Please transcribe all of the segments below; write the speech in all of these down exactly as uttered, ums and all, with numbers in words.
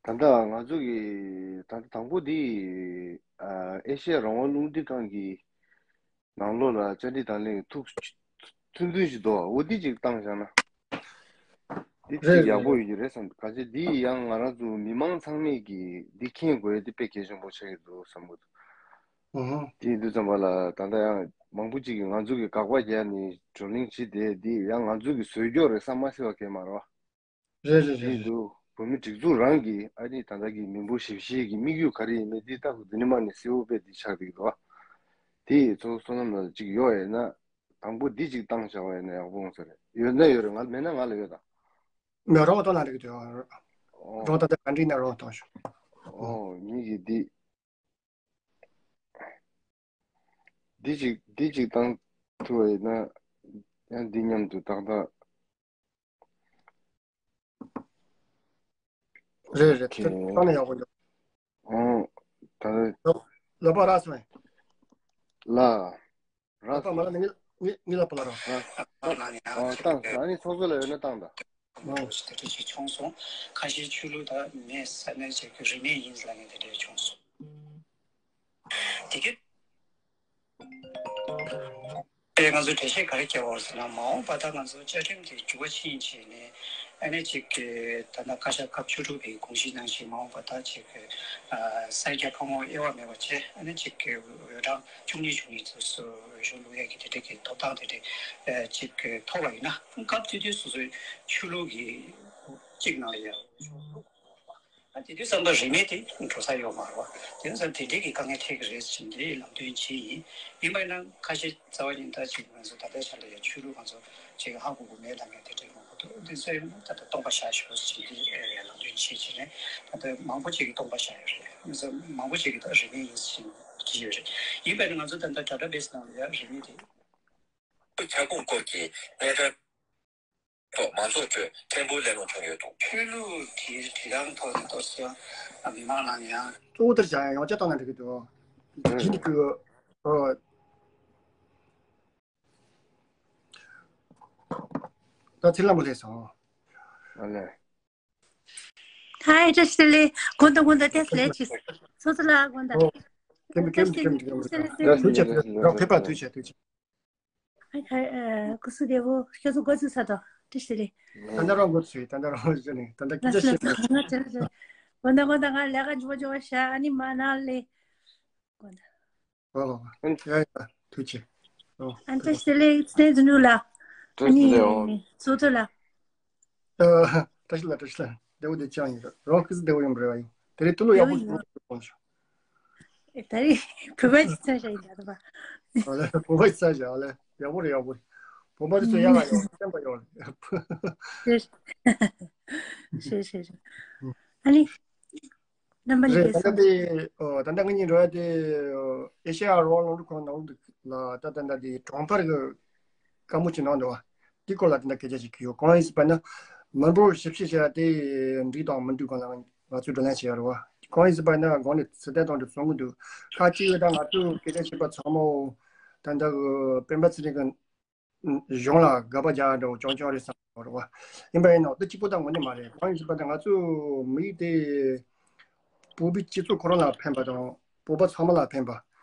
ད་ལྟ་ང་ཚོ་གི་ད་ལྟ་དང་པོ་འདི་ཨ་ཨེ་ཤེ་ཡ་རང་དབང་རླུང་འཕྲིན་ཁང་གི་ནང་ལོགས་ལ་བཅར་འདྲི་དང་ལེན་ཐུགས་ཐུགས་འདུན་ཞིག་འདུག་འོ་འདི་ཅིག་བཏང་བཞག་ན་འདི་ཅིག་རེད་ཡག་པོ་རེད། ཡོད་ཀྱི་རེད་བསམ། ག་ཚོད་འདི་ཡང་ང་རང་ཚོ་མི་མང་ཚང་མས་ཀྱི་འདི་མཁྱེན་དགོས་ཡ་འདི་དཔེ་གལ་ཆེན་པོ་ཆགས་ཀྱི་འདུག་བསམ་གྱི་འདུག་ཨུ་ཧུ། དེ་ཡིན་དུས་ཙམ་པ་ལ་ད་ལྟ་ཡང་མང་པོ་ཅིག་གིས་ང་ཚོ་གི་དགག་པ་རྒྱག་ནས་བགྲོ་གླེང་བྱེད་བསྡད་འདི་ཡང་ང་ཚོ་གི་བཟོས་སྐྱོར་རེད་བསམ་མ་ཤེས་པ་གས་མ་རེད་བ། རེད་རེད་རེད། དེ་རེད། འདུག་བོད་མི་སྒྲིག་འཛུགས་རང་གིས་ཨ་ནི་ད་ལྟ་གི་མི་འབོར་ཞིབ་བཤེར་གྱི་དམིགས་ཡུལ་ག་རེ་ཡིན་མིན་འདི་ལྟ་བུ་འདི་ནི་མ་ནི་གསལ་བོ་དཔེ་འདི་ཆགས་བསྡད་ཀྱི་འདུག་དེ་ཚོ་བསོད་ནམས་ལ་ཅིག་ཡོད་ཡིན་ན་དང་པོ་འདི་ཅིག་བཏང་བཞག་པ་ཡིན་ན་ཡག་པོ་འོང་ས་རེད། ཡོད་ན་ཡོད་རེད། ང་མེད་ན་ང་ལ་ཡོད་ད། མེད་རོགས་གཏོང་ན་འགྲིག་གི་འདུག་ཨོ། རོགས་ད་ལྟ་ག་འགྲིག་ན་རོགས་གཏོང་ཤོག་ཨོ་ངེད་ཀྱིས་འདི། འདི་ཅིག་འདི་ཅིག་བཏང་ཐུབ་པ་ཡིན་ན་ཡང་འདི་མཉམ་དུ་ཏག་ཏག་རེད་རེད། ཁེ། ད་ནས་ཡག་པོ་འདུག་ཨོ། ད་ལ་ལ་པ་ར་སོང་། ལ་ར་ལ་པ་མ་ལ་ནི་ངི་ངི་ལ་པ་ལ་ར། ལ་ཨོ་བཏང་། ཨ་ནི་ཚོགས་གཙོ་ལ་ཡོད་ན་བཏང་ད། མང་པོ་ཞིག་དེ་འདྲ་ཞིག་བྱུང་སོང་། ཁ་ཤས་ཆོས་ལུགས་དང་མི་ས་གནས་ཅིག་གི་རིས་མེད་ཡིན་ཟེར་ལབ་མཁན་དེ་འདྲ་བྱུང་སོང་། དེ་གི། དེ་ང་ཚོ་འགྲེལ་བཤད་ག་རེ་བརྒྱབ་པ་རེད་ཟེར་ན། མ་འོངས་པ་ད་ང་ཚོ་བཅའ་ཁྲིམས་དེ་འགྱུར་བ་ཕྱིན་བྱས་ནས་ཨ་ནི་ཅིག་གི་ད་ལྟ་བཀའ་ཤག་སྐབས་བཅུ་དྲུག་པའི་དགོངས་གཞི་ནང་བཞིན་མ་འོངས་པ་ད་ཅིག་གི་ཨ་གསར་རྒྱག་ཕོ་མོ་དབྱེ་བ་མེད་པ་བྱས་ཨ་ནི་ཅིག་གི་འོས་གྲངས་བཅུ་གཉིས་བཅུ་གཉིས་ཚོ་སུ་འོས་ཤོག་བླུག་ཡག་གི་དེ་འདྲ་གི་ཐོབ་ཐང་དེ་འདྲ་ཅིག་གི་ཐོབ་པ་ཡིན་ན་སྐབས་དེ་དུས་སོ་སོའི་ཆོས་ལུགས་ཀྱི་གཅིག་ནང་ལ་ཡང་འོས་ཤོག་བླུག་ཨ་དེ་དུས་ཙམ་པ་རིས་མེད་དེ་འགྲོ་ས་ཡོད་མ་རེད་བ། དེ་ཙམ་དེ་འདྲའི་གི་དཀའ་ངལ་འཕྲད་ཀྱི་རེད་ཟེར་འདི་ལམ་སྟོན་བྱས་ཡིན། ཡིན་པ་ཡིན་ན་ཁ་ཤས་རྩ་བ་ཉིད་ལྟ་ཅིག་ང་ཚོ་ད་ལྟའི་ཆ་ལ་ཡང་ཆོས་ལུགས་ང་ཚོ་ཅིག་ཧ་གོ་གི་མེད་ལབ་མཁན་དེ་འདྲའི་མང་པོ་འདུག་དེ་ཚོ་ཡིན་ན་ད་ལྟ་སྟོང་པ་བཞག་ཞོག་ཟེར་འདི་ལམ་སྟོན་བྱས་བྱས་ནས་ད་ལྟ་མང་པོ་ཅིག་གིས་སྟོང་པ་བཞག་ཡོད་རེད། ང་ཚོ་མང་པོ་ཅིག་གིས་ད་རིས་མེད་ཡིན་ཟེར་བྱས་ཡོད་རེད། ཡིན་པ་ཡིན་ན་ང་ཚོ་ད་ལྟ་ཌ་ཊ་བེ་སི་ནང་ལ་ཡང་རིས་མེད་དེ། ཁྱབ་ཁོངས་སྐོར་གྱི་གནས་སྟངས་ཐོག་མང་ཚོགས་ཁྲོད་ཕྲན་བུ་གླེང་སློང་བྱུང་ཡོད་འདུག་ཆོས་ལུགས་ཀྱི་བྲིས་སྟངས་ཐོག་ནས་གཏོགས་ཀྱང་མི་མང་ནང་ཡང་གཙོ་བོ་དེར་བྱ་ཡང་ཡང་བསྐྱར་བཏང་ན་འགྲིག་གི་འདུག་རྒྱུན་གྱི་ཨོ། ད་ཚེ་ལྷ་མོ་སླེབས་སོང་། ཨ་ལས། ཧའི་བཀྲ་ཤིས་བདེ་ལེགས། དགོངས་དག་དགོངས་དག་ཏེས་ལེ་ཆིས། ཚོགས་གཙོ་ལགས་དགོངས་དག་ཨོ། ཀེམ་ཀེམ་ཀེམ་ཀེམ་ཀེམ། ཐུགས་རྗེ་ཆེ། རང་ཕེབས་པ་ཐུགས་རྗེ་ཆེ། ཐུགས་རྗེ་ཆེ། ཨ་ཁ་ཨ་སྐུ་གཟུགས་བདེ་པོ། ཁྱོད་ཚོ་འགོ་ཚུགས་ས་དང་བཀྲ་ཤིས་བདེ་ལེགས། ད་ལྟ་རང་འགོ་ཚུགས། ད་ལྟ་རང་འགོ་ཚུགས་ནས་ད་ལྟ་སྐད་ཆ་བཤད། ང་ཚོ་ང་ཚོ་དགོངས་དག་དགོངས་དག་ང་ལས་ཀ་མགྱོགས་པོ་མགྱོགས་པོ་བྱ། ཨ་ནི་མ་ན་ལེ། དགོངས་དག་ཨོ། ཡ་ཡ་ཐུགས་རྗེ་ཆེ། ཨོ། ཨ་བཀྲ་ཤིས་བདེ་ལེགས། བསྟན་འཛིན་ལགས། ཨ་ནི་ཚོགས་གཙོ་ལགས། ཨ་བཀྲ་ཤིས་ལགས། བཀྲ་ཤིས་ལགས། བདེ་པོ་དེ་ཅང་ཡིན། རང་སྐུ་གཟུགས་བདེ་པོ་ཡོད་པ་རེད་བ་ཡིན། དེ་རིང་ཐུགས་ལ་ཡག་པོ་ཡོད་པ་ཡིན། ད་རེས་བོད་པ་ཅིག་ཚར་བཞག་ཡིན་ད་པ། ཨ་ལས་བོད་པ་ཅིག་ཚར་བཞག་ཨ་ལས་ཡག་པོ་རེད། ཡག་པོ་རེད། བོད་པ་དེ་ཚོ་ཡག་ལ་ཡོད། སེམས་པ་ཡོད་རེད། རེད་རེད་རེད། ཨ་ནི། རྣམ་པ་ནས་རེད། ད་ལྟ་དེ་ཨོ་ད་ལྟ་ང་གཉིས་འགྲོ་ཡ་དེ་ཨེ་ཤེ་ཡ་རང་དབང་རླུང་འཕྲིན་ཁང་ནང་ལ་ད་ལྟ་འདི་གྲོང་པར་གི་བཀའ་མོལ་ཅིག་གནང་འདུག་བ། དེ་སྐོར་ལ་དེ་འདྲ་སྐད་ཆ་ཞིག་གི་ཡོད། གང་ཡིན་ཟེར་བ་ན་མི་འབོར་ཞིབ་བཤེར་བྱས་ཏེ་འགྲིག་དང་མི་འགྲིག་སྒང་ལ་ང་ཚོས་བགྲོ་གླེང་བྱས་ཡོད་རེད་བ། གང་ཡིན་ཟེར་བ་ན་གང་ནས་ཚུལ་ལྡན་དང་འདྲ་བཟོ་གི་འདུག་ཁ་ཅིག་ཡོད་ད་ང་ཚོས་སྐད་ཆ་བཤད་པ་ཚང་མ་ད་ལྟ་གི་སྤེན་པ་ཚེ་རིང་གི་གཞུང་ལ་དགག་པ་རྒྱག་འདྲ་བོ་རྐྱང་རྐྱང་རེད་བསམ་གྱི་རེད་བ། ཡིན་པ་ཡིན་ནའང་དེ་གཅིག་པོ་ད་དངོས་གནས་མ་རེད། གང་ཡིན་ཟེར་བ་ད་ང་ཚོས་མི་རིགས་དེ་བོད་པའི་སྤྱི་ཚོགས་ཁོ་རང་ལ་ཕན་པ་དང་བོད་པ་ཚང་མ་ལ་ཕན་པ།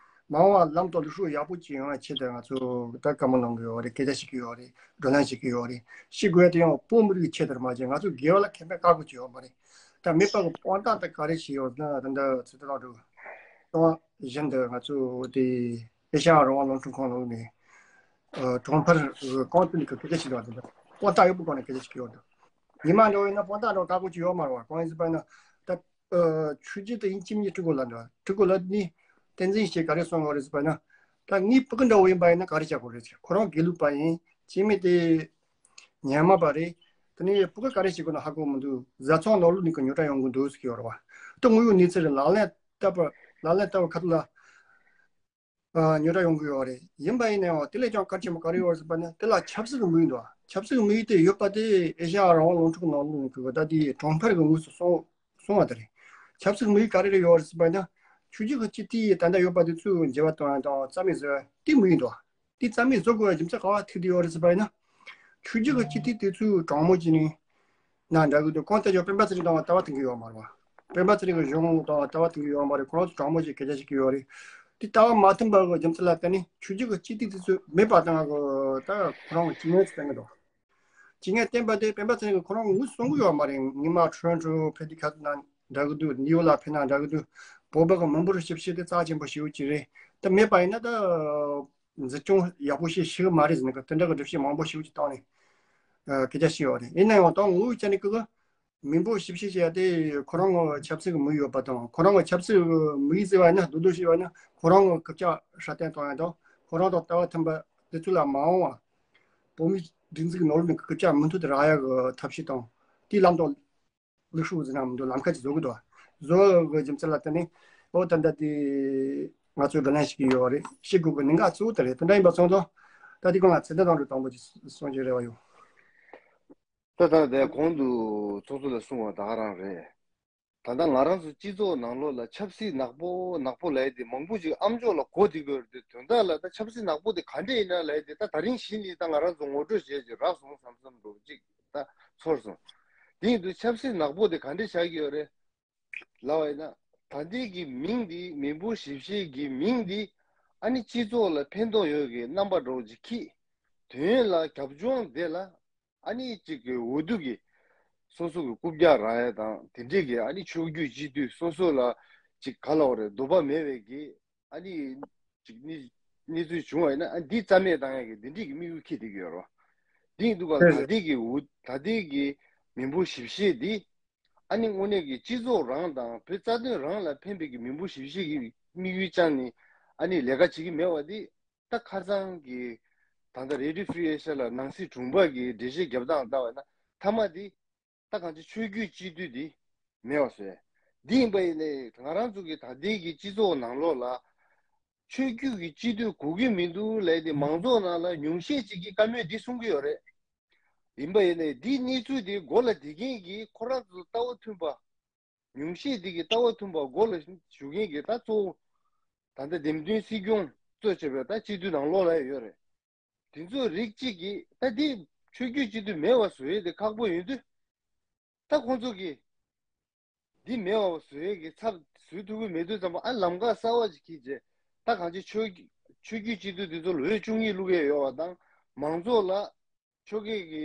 མ་འོངས་པ་ལམ་དང་ལུགས་སྲོལ་ཡག་པོ་ཅིག་ཡོང་བའི་ཆེད་དུ་ང་ཚོས་ད་བཀའ་མོལ་གནང་གི་ཡོད་རེད། སྐད་ཆ་བཤད་ཀྱི་ཡོད་རེད། བགྲོ་གླེང་བྱེད་ཀྱི་ཡོད་རེད། བཤད་དགོས་ཡ་དེ་ཡང་བོད་མི་རིགས་ཀྱི་ཆེད་དུ་རེད་མ་གཞི་ང་ཚོ་སྒེར་བ་ལ་ཁེ་ཕན་བཀག་དགོས་ཀྱི་ཡོད་མ་རེད། ད་མེད་པ་གི་དཔང་རྟགས་ད་ག་རེ་བྱས་ཡོད་ན་ད་ལྟ་ཚོད་ལྟ་རོགས་ཀྱི་ཨ་བཞིན་དུ་ང་ཚོ་དེ་ཨེ་ཤ་ཡ་རང་དབང་རླུང་འཕྲིན་ཁང་ནང་ནས་ཨ་གྲོང་པར་གང་ཐུབ་ནས་གི་སྐད་ཆ་བཤད་པ་དེ་འདྲ་དཔང་རྟགས་ཡོད་པའི་སྒོ་ནས་སྐད་ཆ་བཤད་ཀྱི་ཡོད་འདུག་ཉི་མ་འདྲ་བོ་ཡིན་ན་དཔང་རྟགས་འདྲ་བོ་བཀག་དགོས་ཀྱི་ཡོད་མ་རེད་བ། གང་ཡིན་ཟེར་བ་ན་ད་ཨ་ཆོས་བརྒྱུད་དེ་ཡིན་གཅིག་མིན་གཅིག་སྤྲུལ་སྐུ་ལ་འདྲ་སྤྲུལ་སྐུ་ལ་ནི་བསྟན་འཛིན་ཞེས་ག་རེ་གསུང་ཡོད་རེད་ཟེར་བ་ན་ད་ངའི་སྤུ་གུ་འདྲ་བོ་ཡིན་པ་ཡིན་ན་ག་རེ་བྱ་དགོས་རེད་ཟེར། ཁོ་རང་དགེ་ལུགས་པ་ཡིན། སྐྱེ་དམན་དེ་ཉམས་པ་རེད། དེ་ནས་སྤུ་གུ་ག་རེ་བྱེད་དགོས་ན་ཧ་གོ་མི་འདུག་བཟའ་ཚང་ནང་ལོགས་ནས་ཀྱི་ཉོ་གྲངས་ཡོང་གི་འདུག་ཟེར་གྱི་ཡོད་རེད་བ། ད་དངོས་ཡོད་གནས་ཚུལ་རེད། ལག་ལེན་བསྟར་བ་ལག་ལེན་བསྟར་བ་ཁ་ཐུག་ལ་ཨ་ཉོ་གྲངས་ཡོང་གི་ཡོད་རེད། ཡིན་པ་ཡིན་ནའང་དེ་ལས་ཀྱང་གལ་ཆེན་པོ་ག་རེ་ཡོད་རེད་ཟེར་བ་ན་དེ་ལ་ཆབ་སྲིད་ཀྱི་དམིགས་ཡུལ་འདུག་ཆབ་སྲིད་ཀྱི་དམིགས་ཡུལ་དེ་ཡོད་པ་དེ་ཨེ་ཤ་ཡ་རང་དབང་རླུང་འཕྲིན་ནང་ལོགས་ནས་ཀྱི་ད་དེ་གྲོང་པར་གྱི་དངོས་སུ་སོང་སོང་བ་དེ་རེད། ཆབ་སྲིད་དམིགས་ཡུལ་ག་རེ་རེ་ཡོད་རེད་ཟེར་བ་ན་ཆོས་བརྒྱུད་ཀྱི་སྤྱི་འཐུས་ད་ལྟ་ཡོད་པ་དེ་ཚོས་འགྱུར་བ་གཏོང་ཡ་དང་རྩ་མེད་བཟོ་ཡ་དེ་དམིགས་ཡུལ་འདུག་དེ་རྩ་མེད་བཟོ་དགོས་པའི་རྒྱུ་མཚན་ག་པར་ཐུག་བསྡད་ཡོད་རེད་ཟེར་བ་ཡིན་ན། ཆོས་བརྒྱུད་ཀྱི་སྤྱི་འཐུས་དེ་ཚོས་དྲང་མོ་བྱས་ནས་ན་འདྲ་གི་འདུག་གང་ལྟར་ཀྱང་སྤེན་པ་ཚེ་རིང་དང་ལྟ་བ་མཐུན་གྱི་ཡོད་མ་རེད་བ། སྤེན་པ་ཚེ་རིང་གི་གཞུང་དང་ལྟ་བ་མཐུན་གྱི་ཡོད་མ་རེད། ཁོ་རང་ཚོ་དྲང་མོ་ཞིག་སྐད་ཆ་བཤད་ཀྱི་ཡོད་རེད། དེ་ལྟ་བ་མ་མཐུན་པ་གི་རྒྱུ་མཚན་ལ་བརྟེན་ནས་ཆོས་བརྒྱུད་ཀྱི་སྤྱི་འཐུས་དེ་ཚོས་མེད་པ་དང་གི་ད་ཁོ་རང་གི་སྤྱི་ངན་ཚོ་བསྟན་གི་འདུག་སྤྱི་ངན་བསྟན་པ་དེ་སྤེན་པ་ཚེ་རིང་གིས་ཁོ་རང་ངོས་བཟུང་གི་ཡོད་མ་རེད། ཉི་མ་ཁྲོན་ཁྲོན་ཕེ་ཏི་ཁ་ན་འདྲ་གི་འདུག་ནིའུ་ལ་ཕེ་ན་འདྲ་གི་འདུག་བོད་པ་གི་མི་འབོར་ཞིབ་བཤེར་དེ་རྩ་ཆེན་པོ་ཞེ་པོ་ཅིག་རེད། ད་མེད་པ་ཡིན་ན་ད་འཛིན་སྐྱོང་ཡག་པོ་ཞིག་ཞིག་མ་རེད་ཟེར་ནས་གི་དེ་འདྲ་གི་སྒྲུབ་བྱེད་མང་པོ་ཞེ་པོ་ཅིག་བཏང་ནས་སྐད་ཆ་བཤད་ཡོད་རེད། ཡིན་ན་ཡང་ད་ངོ་བོའི་ཆ་ནས་གི་མི་འབོར་ཞིབ་བཤེར་བྱས་ཏེ་ཁོ་རང་གི་ཆབ་སྲིད་ཀྱི་དམིགས་ཡོད་པ་དང་ཁོ་རང་གི་ཆབ་སྲིད་ཀྱི་དམིགས་ཡུལ་ཟེར་བ་ཡིན་ན་མདོར་བསྡུས་བཤད་པ་ཡིན་ན་ཁོ་རང་གི་རྐུབ་བཀྱག་སྲ་བརྟན་གཏོང་ཡ་དང་ཁོ་རང་དང་ལྟ་བ་མཐུན་པ་དེ་ཚོ་ལ་མ་འོང་བ། བོད་མིའི་སྒྲིག་འཛུགས་ཀྱི་ནང་ལོགས་ནས་རྐུབ་བཀྱག་མུ་མཐུད་དུ་རག་ཡ་གི་ཐབས་ཤེས་དང་དེའི་ལམ་དུ་ལུགས་སྲོལ་ཟེར་ན་མི་འདུག་ལམ་ཁ་ཅིག་བཟོ་གི་འདུག་བཟོ་གི་རྒྱུ་མཚན་ལ་བརྟེན་ནས་ཨོ་ད་ལྟ་དེ་ང་ཚོས་བགྲོ་གླེང་བྱེད་ཀྱི་ཡོད་རེད། བཤད་དགོས་ཀྱི་གནད་འགག་གཙོ་བོ་དེ་རེད། དེ་འདྲ་ཡིན་པ་སོང་ཙང་ད་དེ་སྒང་ལ་ཚེ་བརྟན་དང་འབྲེལ་དང་པོ་ཅིག་གསུང་རྒྱུའི་རེ་བ་ཡོད། ད་ལྟ་དེ་གོང་དུ་ཚོགས་གཙོ་ལ་གསུངས་པ་ད་ག་རང་རེད། ད་ལྟ་ང་རང་ཚོ་སྤྱི་ཚོགས་ནང་ལོགས་ལ་ཆབ་སྲིད་ནག་པོ་ནག་པོ་ལབ་ཡས་དེ་མང་པོ་ཅིག་ཨམ་ཅོག་ལ་གོ་བསྡད་ཀྱི་ཡོད་རེད། དོན་དག་ལ་ད་ཆབ་སྲིད་ནག་པོ་དེ་ག་འདྲས་ཡིན་ན་ལབ་ཡས་དེ་ད་ད་རིང་གཞི་ནས་ད་ང་རང་ཚོ་ངོ་སྤྲོད་བྱས་ཀྱི་རག་སོང་བསམ་བསམ་འདྲ་པོ་ཅིག་ད་ཚོར་སོང་། དེ་ཡིན་དུས་ཆབ་སྲིད་ནག་པོ་དེ་ག་འདྲས་ཆགས་ཀྱི་ཡོད་རེད་ལབ་པ་ཡིན་ན། ད་ལྟའི་གི་མིང་འདི་མི་འབོར་ཞིབ་བཤེར་གྱི་མིང་འདི་ཨ་ནི་སྤྱི་ཚོགས་ལ་ཕན་ཐོགས་ཡོད་ཀྱི་རྣམ་པ་འདྲ་པོ་ཅིག་འཁྱེར། དོན་ལ་རྒྱབ་ལྗོངས་དེ་ལ་ཨ་ནི་གཅིག་གི་འོས་བསྡུ་གི་སོ་སོ་གི་རྐུབ་བཀྱག་རག་ཡ་དང་དེ་འདྲས་ཀྱི་ཨ་ནི་ཆོས་བརྒྱུད་སྤྱི་འཐུས་སོ་སོ་ལ་གཅིག་ག་ལབ་དགོས་རེད། འདོད་པ་མེད་པའི་གི་ཨ་ནི་གཅིག་གནས་གནས་ཚུལ་བྱུང་བ་ཡིན་ན་ཨ་འདི་རྩ་མེད་བཏང་ཡ་གི་འདི་འདྲས་ཀྱི་དམིགས་ཡུལ་འཁྱེར་བསྡད་ཀྱི་ཡོད་རེད་བ། འདི་ཡིན་དུས་ག་ད་ལྟའི་གི་འོས་ད་ལྟའི་གི་མི་འབོར་ཞིབ་བཤེར་འདི་ཨ་ནི་དངོས་གནས་ཀྱི་སྤྱི་ཚོགས་རང་དང་བོད་རྩ་དོན་རང་ལ་ཕན་པའི་གི་མི་འབོར་ཞིབ་བཤེར་གྱི་དམིགས་ཡུལ་བཅངས་ནས་ཨ་ནི་ལས་ཀ་བྱེད་ཀྱི་མེད་པ་འདི། ད་ཁ་སང་གི་ད་ལྟ་Radio Free Asia་ལ་ནང་སྲིད་དྲུང་པ་གི་འགྲེལ་བཤད་རྒྱབ་སྟངས་ལྟ་བ་ན་མཐའ་མ་དེ་ད་གང་ཅི་ཆོས་བརྒྱུད་སྤྱི་འཐུས་དེ་མེད་པ་བཟོས། འདི་ཡིན་པ་ཡིན་ནའི་ང་རང་ཚོ་གི་ད་ལྟའི་གི་སྤྱི་ཚོགས་ནང་ལོགས་ལ་ཆོས་བརྒྱུད་ཀྱི་སྤྱི་འཐུས་དགོས་ཀྱི་མི་འདུག་ལབ་དེ་མང་ཚོགས་ནང་ལ་ཉུང་ཤས་ཅིག་གིས་བཀའ་མོལ་འདི་གསུང་གི་ཡོད་རེད། ཡིན་པ་ཡིན་ནའི་འདིའི་གནས་ཚུལ་དེ་མགོ་ལ་བསྡད་མཁན་གྱི་ཁོ་རང་ཚོ་ལྟ་བ་མཐུན་པ། ཉུང་ཤས་དེ་གི་ལྟ་བ་མཐུན་པ་མགོ་ལ་ཞུགས་མཁན་གྱི་ད་གཙོ་བོ་ད་ལྟ་འདེམས་ཐོན་སྲིད་སྐྱོང་གཙོ་བྱས་པའི་ད་སྤྱི་འཐུས་ནང་ལོགས་ལ་ཡོད་རེད། དེ་ཚོ་རིགས་གཅིག་གིས་ད་འདི་ཆོས་བརྒྱུད་སྤྱི་འཐུས་མེད་པ་བཟོ་ཡས་དེ་ཁག་པོ་ཡོད་དུས། ད་ཁོང་ཚོ་གིས་འདི་མེད་པ་བཟོ་ཡས་ཀྱི་ཚབ་བཟོ་ཐུབ་ཀྱི་མེད་དུས་ཙམ་པ་ཨ་ལམ་ཁ་གསར་བ་ཅིག་ཁྱེར་རྗེས་ད་གང་ཅི་ཆོས་ཆོས་བརྒྱུད་སྤྱི་འཐུས་དེ་ཚོ་ལ་འོས་བཅུ་གཉིས་བླུག་ཡས་ཡོད་པ་དང་མང་ཚོགས་ལ། ཆོལ་ཁའི་གི་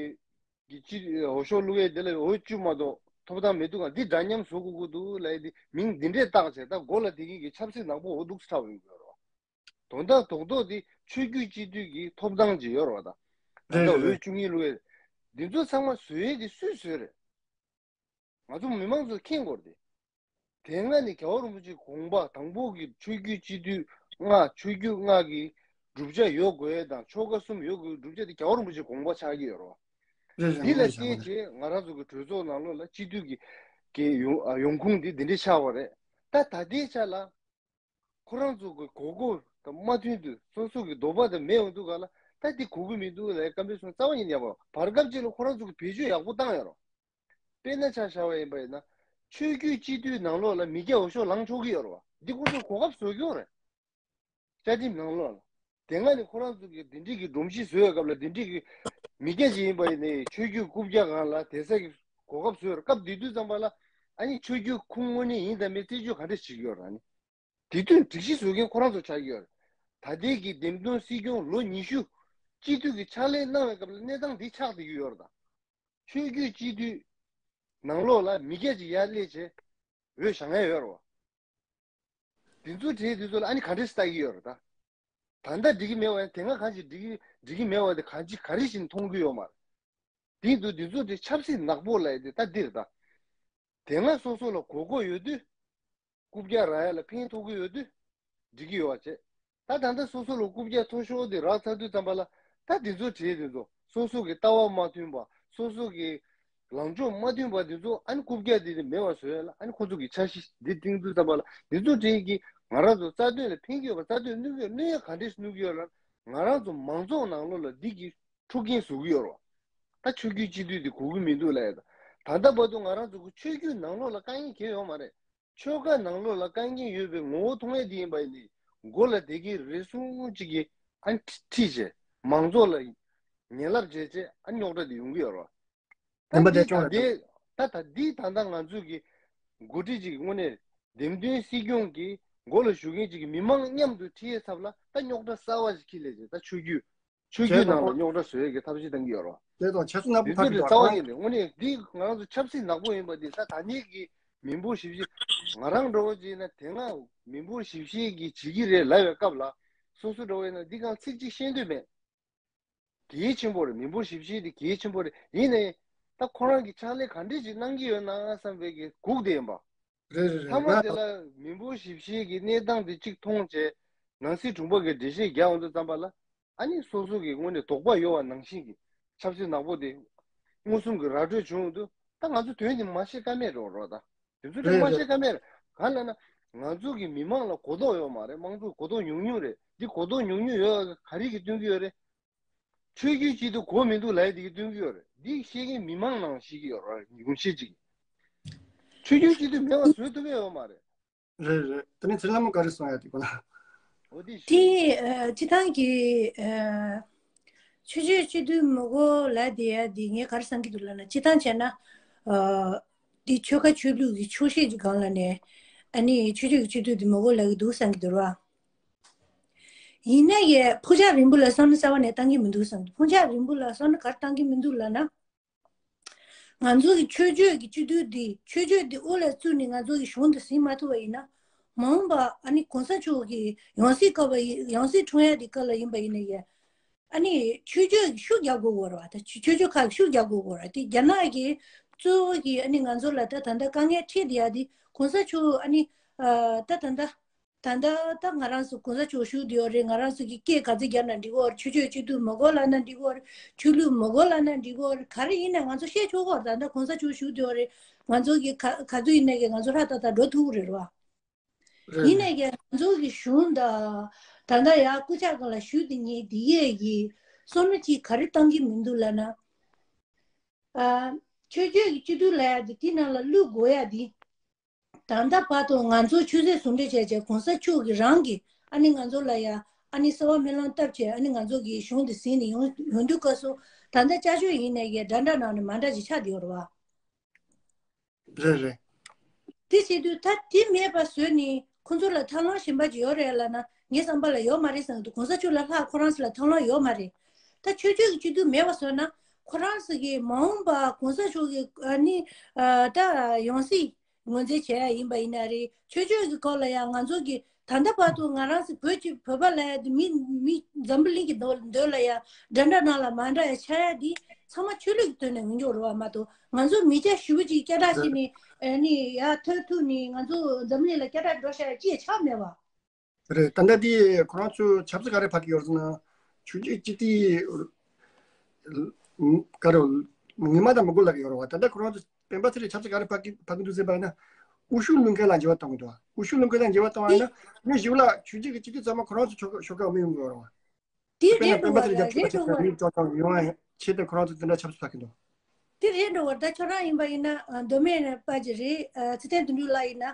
གི་སྤྱི་འོས་ཤོག་བླུག་ཡས་དེ་ལ་འོས་བཅུ་མ་གཏོགས་ཐོབ་ཐང་མི་འདུག་ག་འདི་འདྲ་མཉམ་བཟོ་དགོས་ཀྱི་འདུག་ལབ་ཡས་དེ་མིང་འདི་འདྲས་བཏགས་བྱས་ད་མགོ་ལ་དེ་གིན་གི་ཆབ་སྲིད་ནག་པོ་འོ་འདུག་སེ་ཁྲབ་ཡོང་གི་ཡོད་རེད་བ། དོན་དག་རྡོག་རྡོག་དེ་ཆོས་བརྒྱུད་སྤྱི་འཐུས་ཀྱི་ཐོབ་ཐང་ཅིག་ཡོད་རེད་བ། ད་ད་ལྟ་འོས་བཅུ་གཉིས་བླུག་ཡས་འདི་ཚོ་ཚང་མ་བཟོ་ཡས་དེ་སུས་བཟོས་རེད། ང་ཚོ་མི་མང་ཚོས་མཁྱེན་དགོས་རེད་དེ། དེ་སྔ་ནས་རྒྱལ་བ་རིན་པོ་ཆེའི་དགོངས་པ་དང་པོ་གི་ཆོས་བརྒྱུད་སྤྱི་འཐུས་ལྔ་ཆོས་བརྒྱུད་ལྔ་གི་བསྒྲུབ་བྱ་ཡོད་དགོས་དང་ཆོ་ག་གསུམ་ཡོད་དགོས་བསྒྲུབ་བྱ་དེ་རྒྱལ་བ་རིན་པོ་ཆེའི་དགོངས་པ་ཆགས་ཀྱི་ཡོད་རེད་བ། རེད་རེད། འདི་ལ་ངོ་མ་བྱས་པ་རེད། བརྟེན་བྱས་ང་རང་ཚོ་གི་གྲོས་ཚོགས་ནང་ལོགས་ལ་སྤྱི་འཐུས་ཀྱི་གི་ཡོང་ཡོང་ཁུངས་འདི་འདི་འདྲས་ཆགས་པ་རེད། ད་ད་ལྟའི་ཆ་ལ་ཁོ་རང་ཚོ་གི་གོ་སྐབས་དང་མ་མཐུན་དུས་སོ་སོ་གི་འདོད་པ་དང་མེད་ཡོང་དུས་ག་ལ་ད་འདི་གོ་གི་མི་འདུག་ལབ་བཀའ་མོལ་གསུང་རྩ་བ་ཉིད་ནས་ཡག་པོ་བར་སྐབས་ཅིག་ལ་ཁོ་རང་ཚོ་གི་བེད་སྤྱོད་ཡག་པོ་བཏང་ཡོད་རེད། དཔེར་ན་ཆ་བཞག་པ་ཡིན་པ་ཡིན་ན། ཆོས་བརྒྱུད་སྤྱི་འཐུས་ནང་ལོགས་ལ་མི་སྐྱ་འོས་ཤོག་ལངས་ཆོག་གི་ཡོད་རེད་བ། འདི་ཁོ་ཚོ་གོ་སྐབས་བཟོ་གི་ཡོད་རེད། བཅའ་ཁྲིམས་ནང་ལོགས་ལ། དེ་སྔ་ནས་ཁོ་རང་ཚོ་གིས་འདི་འདྲས་ཀྱི་སྒྲོམ་གཞི་བཟོ་བའི་སྐབས་ལ་འདི་འདྲས་ཀྱི་མི་སྐྱ་ཅིག་ཡིན་པ་ཡིན་ནའི་ཆོས་བརྒྱུད་རྐུབ་བཀྱག་སྒང་ལ་དེ་ས་གི་གོ་སྐབས་བཟོས་རེད། སྐབས་དེ་དུས་ཙམ་པ་ལ་ཨ་ནི་ཆོས་བརྒྱུད་ཁུངས་དངོས་གནས་ཡིན་དང་མིན་རྩད་གཅོད་ག་འདྲས་བྱེད་ཀྱི་ཡོད་རེད་ཨ་ནི། དེ་དུས་སྒྲིག་གཞི་བཟོ་མཁན་ཁོ་རང་ཚོ་ཆགས་ཀྱི་ཡོད་རེད། ད་ལྟའི་གི་འདེམས་ཐོན་སྲིད་སྐྱོང་ལོ་ཉི་ཤུ་སྤྱི་འཐུས་ཀྱི་ཕྱག་ལས་གནང་བའི་སྐབས་ལ་གནས་སྟངས་འདི་ཆགས་བསྡད་ཀྱི་ཡོད་རེད་ད། ཆོས་བརྒྱུད་སྤྱི་འཐུས་ནང་ལོགས་ལ་མི་སྐྱ་ཅིག་ཡར་སླེབས་བྱས་འོས་བཞེངས་ཡ་ཡོད་རེད་བ། དེ་ཚོ་གྲས་དེ་ཚོ་ལ་ཨ་ནི་ག་འདྲས་ལྟ་གི་ཡོད་རེད་ད། ད་ལྟ་འགྲིག་གི་མེད་པ་ཡང་དེ་སྔ་གང་ཞིག་འགྲིག་གི་འགྲིག་གི་མེད་པ་དེ་གང་ཅི་ག་རེ་བཞིན་མཐོང་གི་ཡོད་མ་རེད། དེ་འདུག་དེ་ཚོ་དེ་ཆབ་སྲིད་ནག་པོ་ལབ་ཡ་དེ་ད་འདི་རེད་ད། དེ་སྔ་སོ་སོ་ལ་དགོས་མཁོ་ཡོད་དུས། རྐུབ་བཀྱག་རག་ཡ་ལ་ཕན་ཐོགས་ཀྱི་ཡོད་དུས། འགྲིག་གི་ཡོད་པ་བྱས། ད་ད་ལྟ་སོ་སོ་ལ་རྐུབ་བཀྱག་མཐོ་ཤོས་དེ་རག་ཚར་དུས་ཙམ་པ་ལ། ད་དེ་ཚོ་བྲིས་དེ་ཚོ་སོ་སོ་གི་ལྟ་བ་མ་མཐུན་པ་སོ་སོ་གི་ལངས་ཕྱོགས་མ་མཐུན་པ་དེ་ཚོ་ཨ་ནི་རྐུབ་བཀྱག་དེ་དེ་མེད་པ་བཟོ་ཡ་ལ་ཨ་ནི་ཁོ་ཚོ་གི་འཆར་གཞི་འདི་བཏིང་དུས་ཙམ་པ་ལ་དེ་ཚོ་བྲིས་ཀྱི་ང་རང་ཚོ་རྩ་དོན་ལ་ཕན་གྱི་ཡོད་པ་རྩ་དོན་གནོད་ཀྱི་ཡོད་གནོད་ཡ་ག་འདྲས་གནོད་ཀྱི་ཡོད་ལ་ང་རང་ཚོ་མང་ཚོགས་ནང་ལོགས་ལ་འདི་གི་འཁྲུག་རྐྱེན་བཟོ་གི་ཡོད་རེད་བ། ད་ཆོས་བརྒྱུད་སྤྱི་འཐུས་དེ་དགོས་ཀྱི་མི་འདུག་ལབ་ཡ་ད། ད་ལྟ་བར་དུ་ང་རང་ཚོ་གི་ཆོས་བརྒྱུད་ནང་ལོགས་ལ་དཀའ་ངལ་གང་ཡང་ཡོད་མ་རེད། ཆོལ་ཁ་ནང་ལོགས་ལ་དཀའ་ངལ་ཡོད་པའི་ངོ་བོ་མཐོང་ཡ་དེ་ཡིན་པ་ཡིན་ནའི་མགོ་ལ་དེ་གའི་རེ་ཟུང་གཅིག་གིས་ཨ་ཁྲིད་བྱས་མང་ཚོགས་ལ་ངན་ལབ་བྱས་བྱས་ཨ་རྙོག་དྲ་དེ་ཡོང་གི་ཡོད་རེད་བ། ད་བདེན་པ་དེ་འདི་ད་ལྟའི་ད་ད་འདི་ད་ལྟ་ང་ཚོས་ཀྱི་ འགོ་ཁྲིད་ཅིག་གི་དངོས་གནས་འདེམས་ཐོན་སྲིད་སྐྱོང་གི་འགོ་ལ་ཞུགས་མཁན་ཅིག་གི་མི་མང་མཉམ་དུ་ཁྲིད་ཡས་ཚབ་ལ་ད་རྙོག་དྲ་གསར་བ་ཞིག་འཁྱེར་སླེབས་ཅིག་ད་ཆོས་བརྒྱུད། ཆོས་བརྒྱུད་ནང་ལ་རྙོག་དྲ་བཟོ་ཡས་ཀྱི་ཐབས་ཤེས་གཏང་གི་ཡོད་རེད་བ། དེ་དང་ཆབ་སྲིད་ནག་པོ་དེ་ཕར་ཚོ་གི་རེད་རྩ་བ་ཉིད་ནས་དངོས་གནས་འདི་ང་རང་ཚོ་ཆབ་སྲིད་ནག་པོ་ཡིན་པ་འདི་ད་ད་ནས་ཀྱི་མི་འབོར་ཞིབ་བཤེར། ང་རང་འདྲ་བོ་བྱས་ན་དེ་སྔ་མི་འབོར་ཞིབ་བཤེར་གྱི་བྱེད་ཀྱི་རེད་ལབ་པའི་སྐབས་ལ་སོ་སོ་འདྲ་བོ་ཡིན་ན་འདི་གང་ཚིག་གཅིག་ཤེས་འདོད་མེད། གལ་ཆེན་པོ་རེད། མི་འབོར་ཞིབ་བཤེར་དེ་གལ་ཆེན་པོ་རེད། ཡིན་ནའི་ད་ཁོ་རང་གི་ཕྱག་ལས་ག་འདྲས་ཅིག་གནང་གི་ཡོད་ན་བསམ་པའི་གི་སྒུག་བསྡད་ཡིན་པ། རེད་རེད་རེད། མཐའ་མ་ང་དེ་ལ་མི་འབོར་ཞིབ་བཤེར་གྱི་གནས་སྟངས་དེ་གཅིག་མཐོང་བྱས་ནང་སྲིད་དྲུང་པ་གི་འགྲེལ་བཤད་རྒྱག་འོང་དུས་ཙམ་པ་ལ་ཨ་ནི་སོ་སོ་གི་དངོས་གནས་དོགས་པ་ཡོད་པ་ནང་བཞིན་གྱི་ཆབ་སྲིད་ནག་པོ་དེ་མངོན་སུམ་གྱི་ར་སྤྲོད་བྱུང་འོང་དུས་ད་ང་ཚོ་དོན་དེ་མ་ཤེས་ཀ་མེད་འགྲོ་རོགས་ད། དེ་ཚོ་དེ་རེད་མ་རེད། ཤེས་ཀ་མེད་རེད། གང་ལབ་ན་ང་ཚོ་གི་མི་མང་ལ་གོ་རྟོགས་ཡོད་མ་རེད། མང་ཚོགས་གོ་རྟོགས་ཉུང་ཉུང་རེད། འདི་གོ་རྟོགས་ཉུང་ཉུང་ཡོད་ག་རེ་གི་སྟོན་གྱི་ཡོད་རེད། ཆོས་བརྒྱུད་སྤྱི་འཐུས་གོ་མི་འདུག་ལབ་ཡ་དེ་གི་སྟོན་གྱི་ཡོད་རེད། འདི་ཤེས་མཁན་མི་མང་ནང་ཤེས་ཀྱི་ཡོད་རེད། ཉུང་ཤས་ཅིག་ཆོས་བརྒྱུད་སྤྱི་འཐུས་མེད་པ་བཟོ་ཐུབ་ཡ་ཡོད་མ་རེད། རེད་རེད། དེ་ནས་ཚེ་རིང་ལྷ་མོ་ག་རེ་གསུང་ཡ་དེ་གོ་ན། འོ་དེ་ཤེས། དེ་ཨ་སྤྱི་བཏང་གི་ཨ་ཆོས་བརྒྱུད་སྤྱི་འཐུས་མི་དགོས་ལབ་བསྡད་ཡ་དེ་ངས་ག་རེ་བསམ་གྱི་འདུག་ལབ་ན། སྤྱི་བཏང་བྱས་ན་ཨ་དེ་ཆོལ་ཁ་ཆོས་ལུགས་ཀྱི་ཕྱོགས་ཞེན་གྱི་སྒང་ལ་ནས་ཨ་ནི་ཆོས་བརྒྱུད་ཀྱི་སྤྱི་འཐུས་དེ་མི་དགོས་ལབ་ཀྱི་འདུག་བསམ་གྱི་འདུག་ར། ཡིན་ན་ཡང་ཕུགས་རྒྱང་རིང་པོ་ལ་བསམ་བློ་གསར་བ་ནས་བཏང་གི་མི་འདུག་བསམ་གྱི། ཕུགས་རྒྱང་རིང་པོ་ལ་བསམ་བློ་ག་རེ་བཏང་གི་མི་འདུག་ལབ་ན། ང་ཚོ་གི་ཆོས་བརྒྱུད་ཀྱི་སྤྱི་འཐུས་འདི་ཆོས་བརྒྱུད་འདི་དབུ་ལ་བཙུགས་ནས་ང་ཚོ་གི་གཞུང་འདི་ཟིན་མ་ཐུབ་པ་ཡིན་ན། མ་འོངས་པ་ཨ་ནི་གོང་ས་མཆོག་གི་ཡང་སྲིད་སྐབས་ཡང་སྲིད་འཁྲུངས་ཡ་འདི་སྐབས་ལ་ཡིན་པ་ཡིན་ན་ཡང་། ཨ་ནི་ཆོས་བརྒྱུད་ཀྱི་ཤུགས་རྒྱག་དགོས་ཀྱི་ཡོད་རེད་བ། ད་ཆོས་ཆོས་བརྒྱུད་ཁག་གི་ཤུགས་རྒྱག་དགོས་ཀྱི་ཡོད་རེད། དེ་རྒྱ་ནག་གིས་གཙོ་བོ་གིས་ཨ་ནི་ང་ཚོ་ལ་ད་ད་ལྟ་དཀའ་ངལ་འཕྲད་བསྡད་ཡ་དེ་གོང་ས་མཆོག་ཨ་ནི་ཨ་ད་ད་ལྟ། ད་ལྟ་ད་ང་རང་ཚོ་གོང་ས་མཆོག་བཞུགས་བསྡད་ཡོད་རེད། ང་རང་ཚོ་གི་སྐད་ག་ཚོད་རྒྱབ་ན་འགྲིག་གི་ཡོད་རེད། ཆོས་ཕྱོགས་སྤྱི་འཐུས་མི་དགོས་ལབ་ན་འགྲིག་གི་ཡོད་རེད། ཆོས་ལུགས་མི་དགོས་ལབ་ན་འགྲིག་གི་ཡོད་རེད། ག་རེ་ཡིན་ན་ང་ཚོ་བཤད་ཆོག་གི་ཡོད་རེད། ད་ལྟ་གོང་ས་མཆོག་བཞུགས་བསྡད་ཡོད་རེད། ང་ཚོ་གི་ག་ག་ཚོད་ཡིན་ན་གི་ང་ཚོ་ཧྲ་ཏག་ཏག་འགྲོ་ཐུབ་ཀྱི་རེད་བ། རེད་ཡིན་ནའི་གི་ང་ཚོ་གི་གཞུང་ད་ད་ལྟ་ཡ་སྐུ་ཕྱྭ་སྒང་ལ་བཞུགས་བསྡད་མཁན་འདི་གས་ཀྱི་བསམ་བློ་ཅིག་ག་རེ་བཏང་གི་མི་འདུག་ལབ་ན། ཨ་ཆོས་བརྒྱུད་ཀྱི་སྤྱི་འཐུས་ལབ་ཡ་འདི་དེ་ནང་ལ་བླུག་དགོས་ཡ་འདི། ད་ལྟ་བར་དུ་ང་ཚོ་ཆོས་སྲིད་ཟུང་འབྲེལ་བྱས་བྱས་གོང་ས་མཆོག་གིས་རང་གིས་ཨ་ནི་ང་ཚོ་ལ་ཡ་ཨ་ནི་གསོལ་བ་སྨོན་ལམ་བཏབ་བྱས་ཨ་ནི་ང་ཚོ་གི་གཞུང་འདི་ཟིན་ནས་ཡོང་ཡོང་དུས་སྐབས་སུ་ད་ལྟ་བསྐྱར་བཅོས་ཡིན་ནའི་གི་འདྲ་འདྲ་ནང་ནས་མ་འདྲ་ཅིག་ཆགས་བསྡད་ཡོད་རེད་བ། རེད་རེད། དེ་བྱེད་དུས་ད་དེ་མེད་པ་བཟོས་ནས་ཁོང་ཚོ་ལ་ཐབས་ལམ་གཞན་པ་ཅིག་ཡོད་རེད་ལབ་ན་ངའི་བསམ་པ་ལ་ཡོད་མ་རེད་བསམ་གྱི་འདུག་གོང་ས་མཆོག་ལ་ལྷག་ཁོ་རང་ཚོ་ལ་ཐབས་ལམ་ཡོད་མ་རེད། ད་ཆོས་བརྒྱུད་ཀྱི་སྤྱི་འཐུས་མེད་པ་བཟོས་ན་ཁོ་རང་ཚོ་གི་མ་འོངས་པ་གོང་ས་མཆོག་གི་ཨ་ནི་ཨ་ད་ཡང་སྲིད་ངོས་འཛིན་བྱས་ཡ་ཡིན་པ་ཡིན་ན་རེད། ཆོས་ཕྱོགས་ཀྱི་སྐོར་ལ་ཡང་ང་ཚོ་གི་ད་ལྟ་བར་དུ་ང་རང་ཚོ་བོད་ཀྱི་བོད་པ་ལ་ཡ་དེ་མི་མི་འཛམ་བུ་གླིང་གི་མདོ་མདོ་ལ་ཡ་འདྲ་འདྲ་ནང་ལ་མ་འདྲ་ཡ་ཆགས་ཡ་དེ་ཚང་མ་ཆོས་ལུགས་ཀྱི་དོན་ནས་ཡིན་འགྲོ་རེད་བ་མ་གཏོགས་ང་ཚོ་མི་སྐྱ་ཞེ་པོ་ཅིག་སྐད་གྲགས་བྱས་ནས་ཨ་ནི་ཡ་ཐོན་ཐུག་ནས་ང་ཚོ་འཛམ་བུ་གླིང་ལ་སྐད་གྲགས་འགྲོ་ཤག་ཡ་ཅི་ཡ་ཆགས་མེད་བ། རེད། ད་ལྟ་དེ་ཁོ་རང་ཚོའི་ཆབ་སྲིད་ག་རེ་ཕར་གི་ཡོད་ཟེར་ན། ཆོས་བརྒྱུད་སྤྱི་འཐུས་ག་རེ་ངོ་མ་དང་མི་དགོས་ལབ་ཀྱི་ཡོད་རེད་བ། ད་ལྟ་ཁོ་རང་ཚོ་སྤེན་པ་ཚེ་རིང་ཆབ་སྲིད་ག་རེ་ཕར་གི་ཕར་གི་འདུག་ཟེར་བ་ཡིན་ན། དབུ་བཞུགས་བློན་ཁང་ལ་འགྱུར་བ་གཏོང་གི་འདུག་དབུ་བཞུགས་བློན་ཁང་ལ་འགྱུར་བ་གཏོང་བ་ཡིན་ན་མི་ཞིག་ལ་ཆོས་བརྒྱུད་ཀྱི་སྤྱི་འཐུས་ཚང་མ་ཁོ་རང་ཚོ་ཆོལ་ཁ་ཆོལ་ཁ་འོག་མ་ཡོང་གི་ཡོད་རེད་བ། དེ་དཔེར་ན་རེད་འགྲོ་སྤེན་པ་ཚེ་རིང་རྒྱ་ཁྱོད་ལ་ཆབ་སྲིད་ཕར་གི་མི་ཅོག་ཙམ་ཡོང་བ་ཡིན་ཆེད་དུ་ཁོ་རང་ཚོ་དེ་འདྲ་ཆབ་སྲིད་ཕར་གི་འདུག་དེ་རེད་འགྲོ་བ། ད་ཁྱོད་རང་ཡིན་པ་ཡིན་ན་ཨ་མདོ་སྨད་པ་ཅིག་རེད། ཨ་ཚེ་བརྟན་དོན་གྲུབ་ལགས་ཡིན་ན་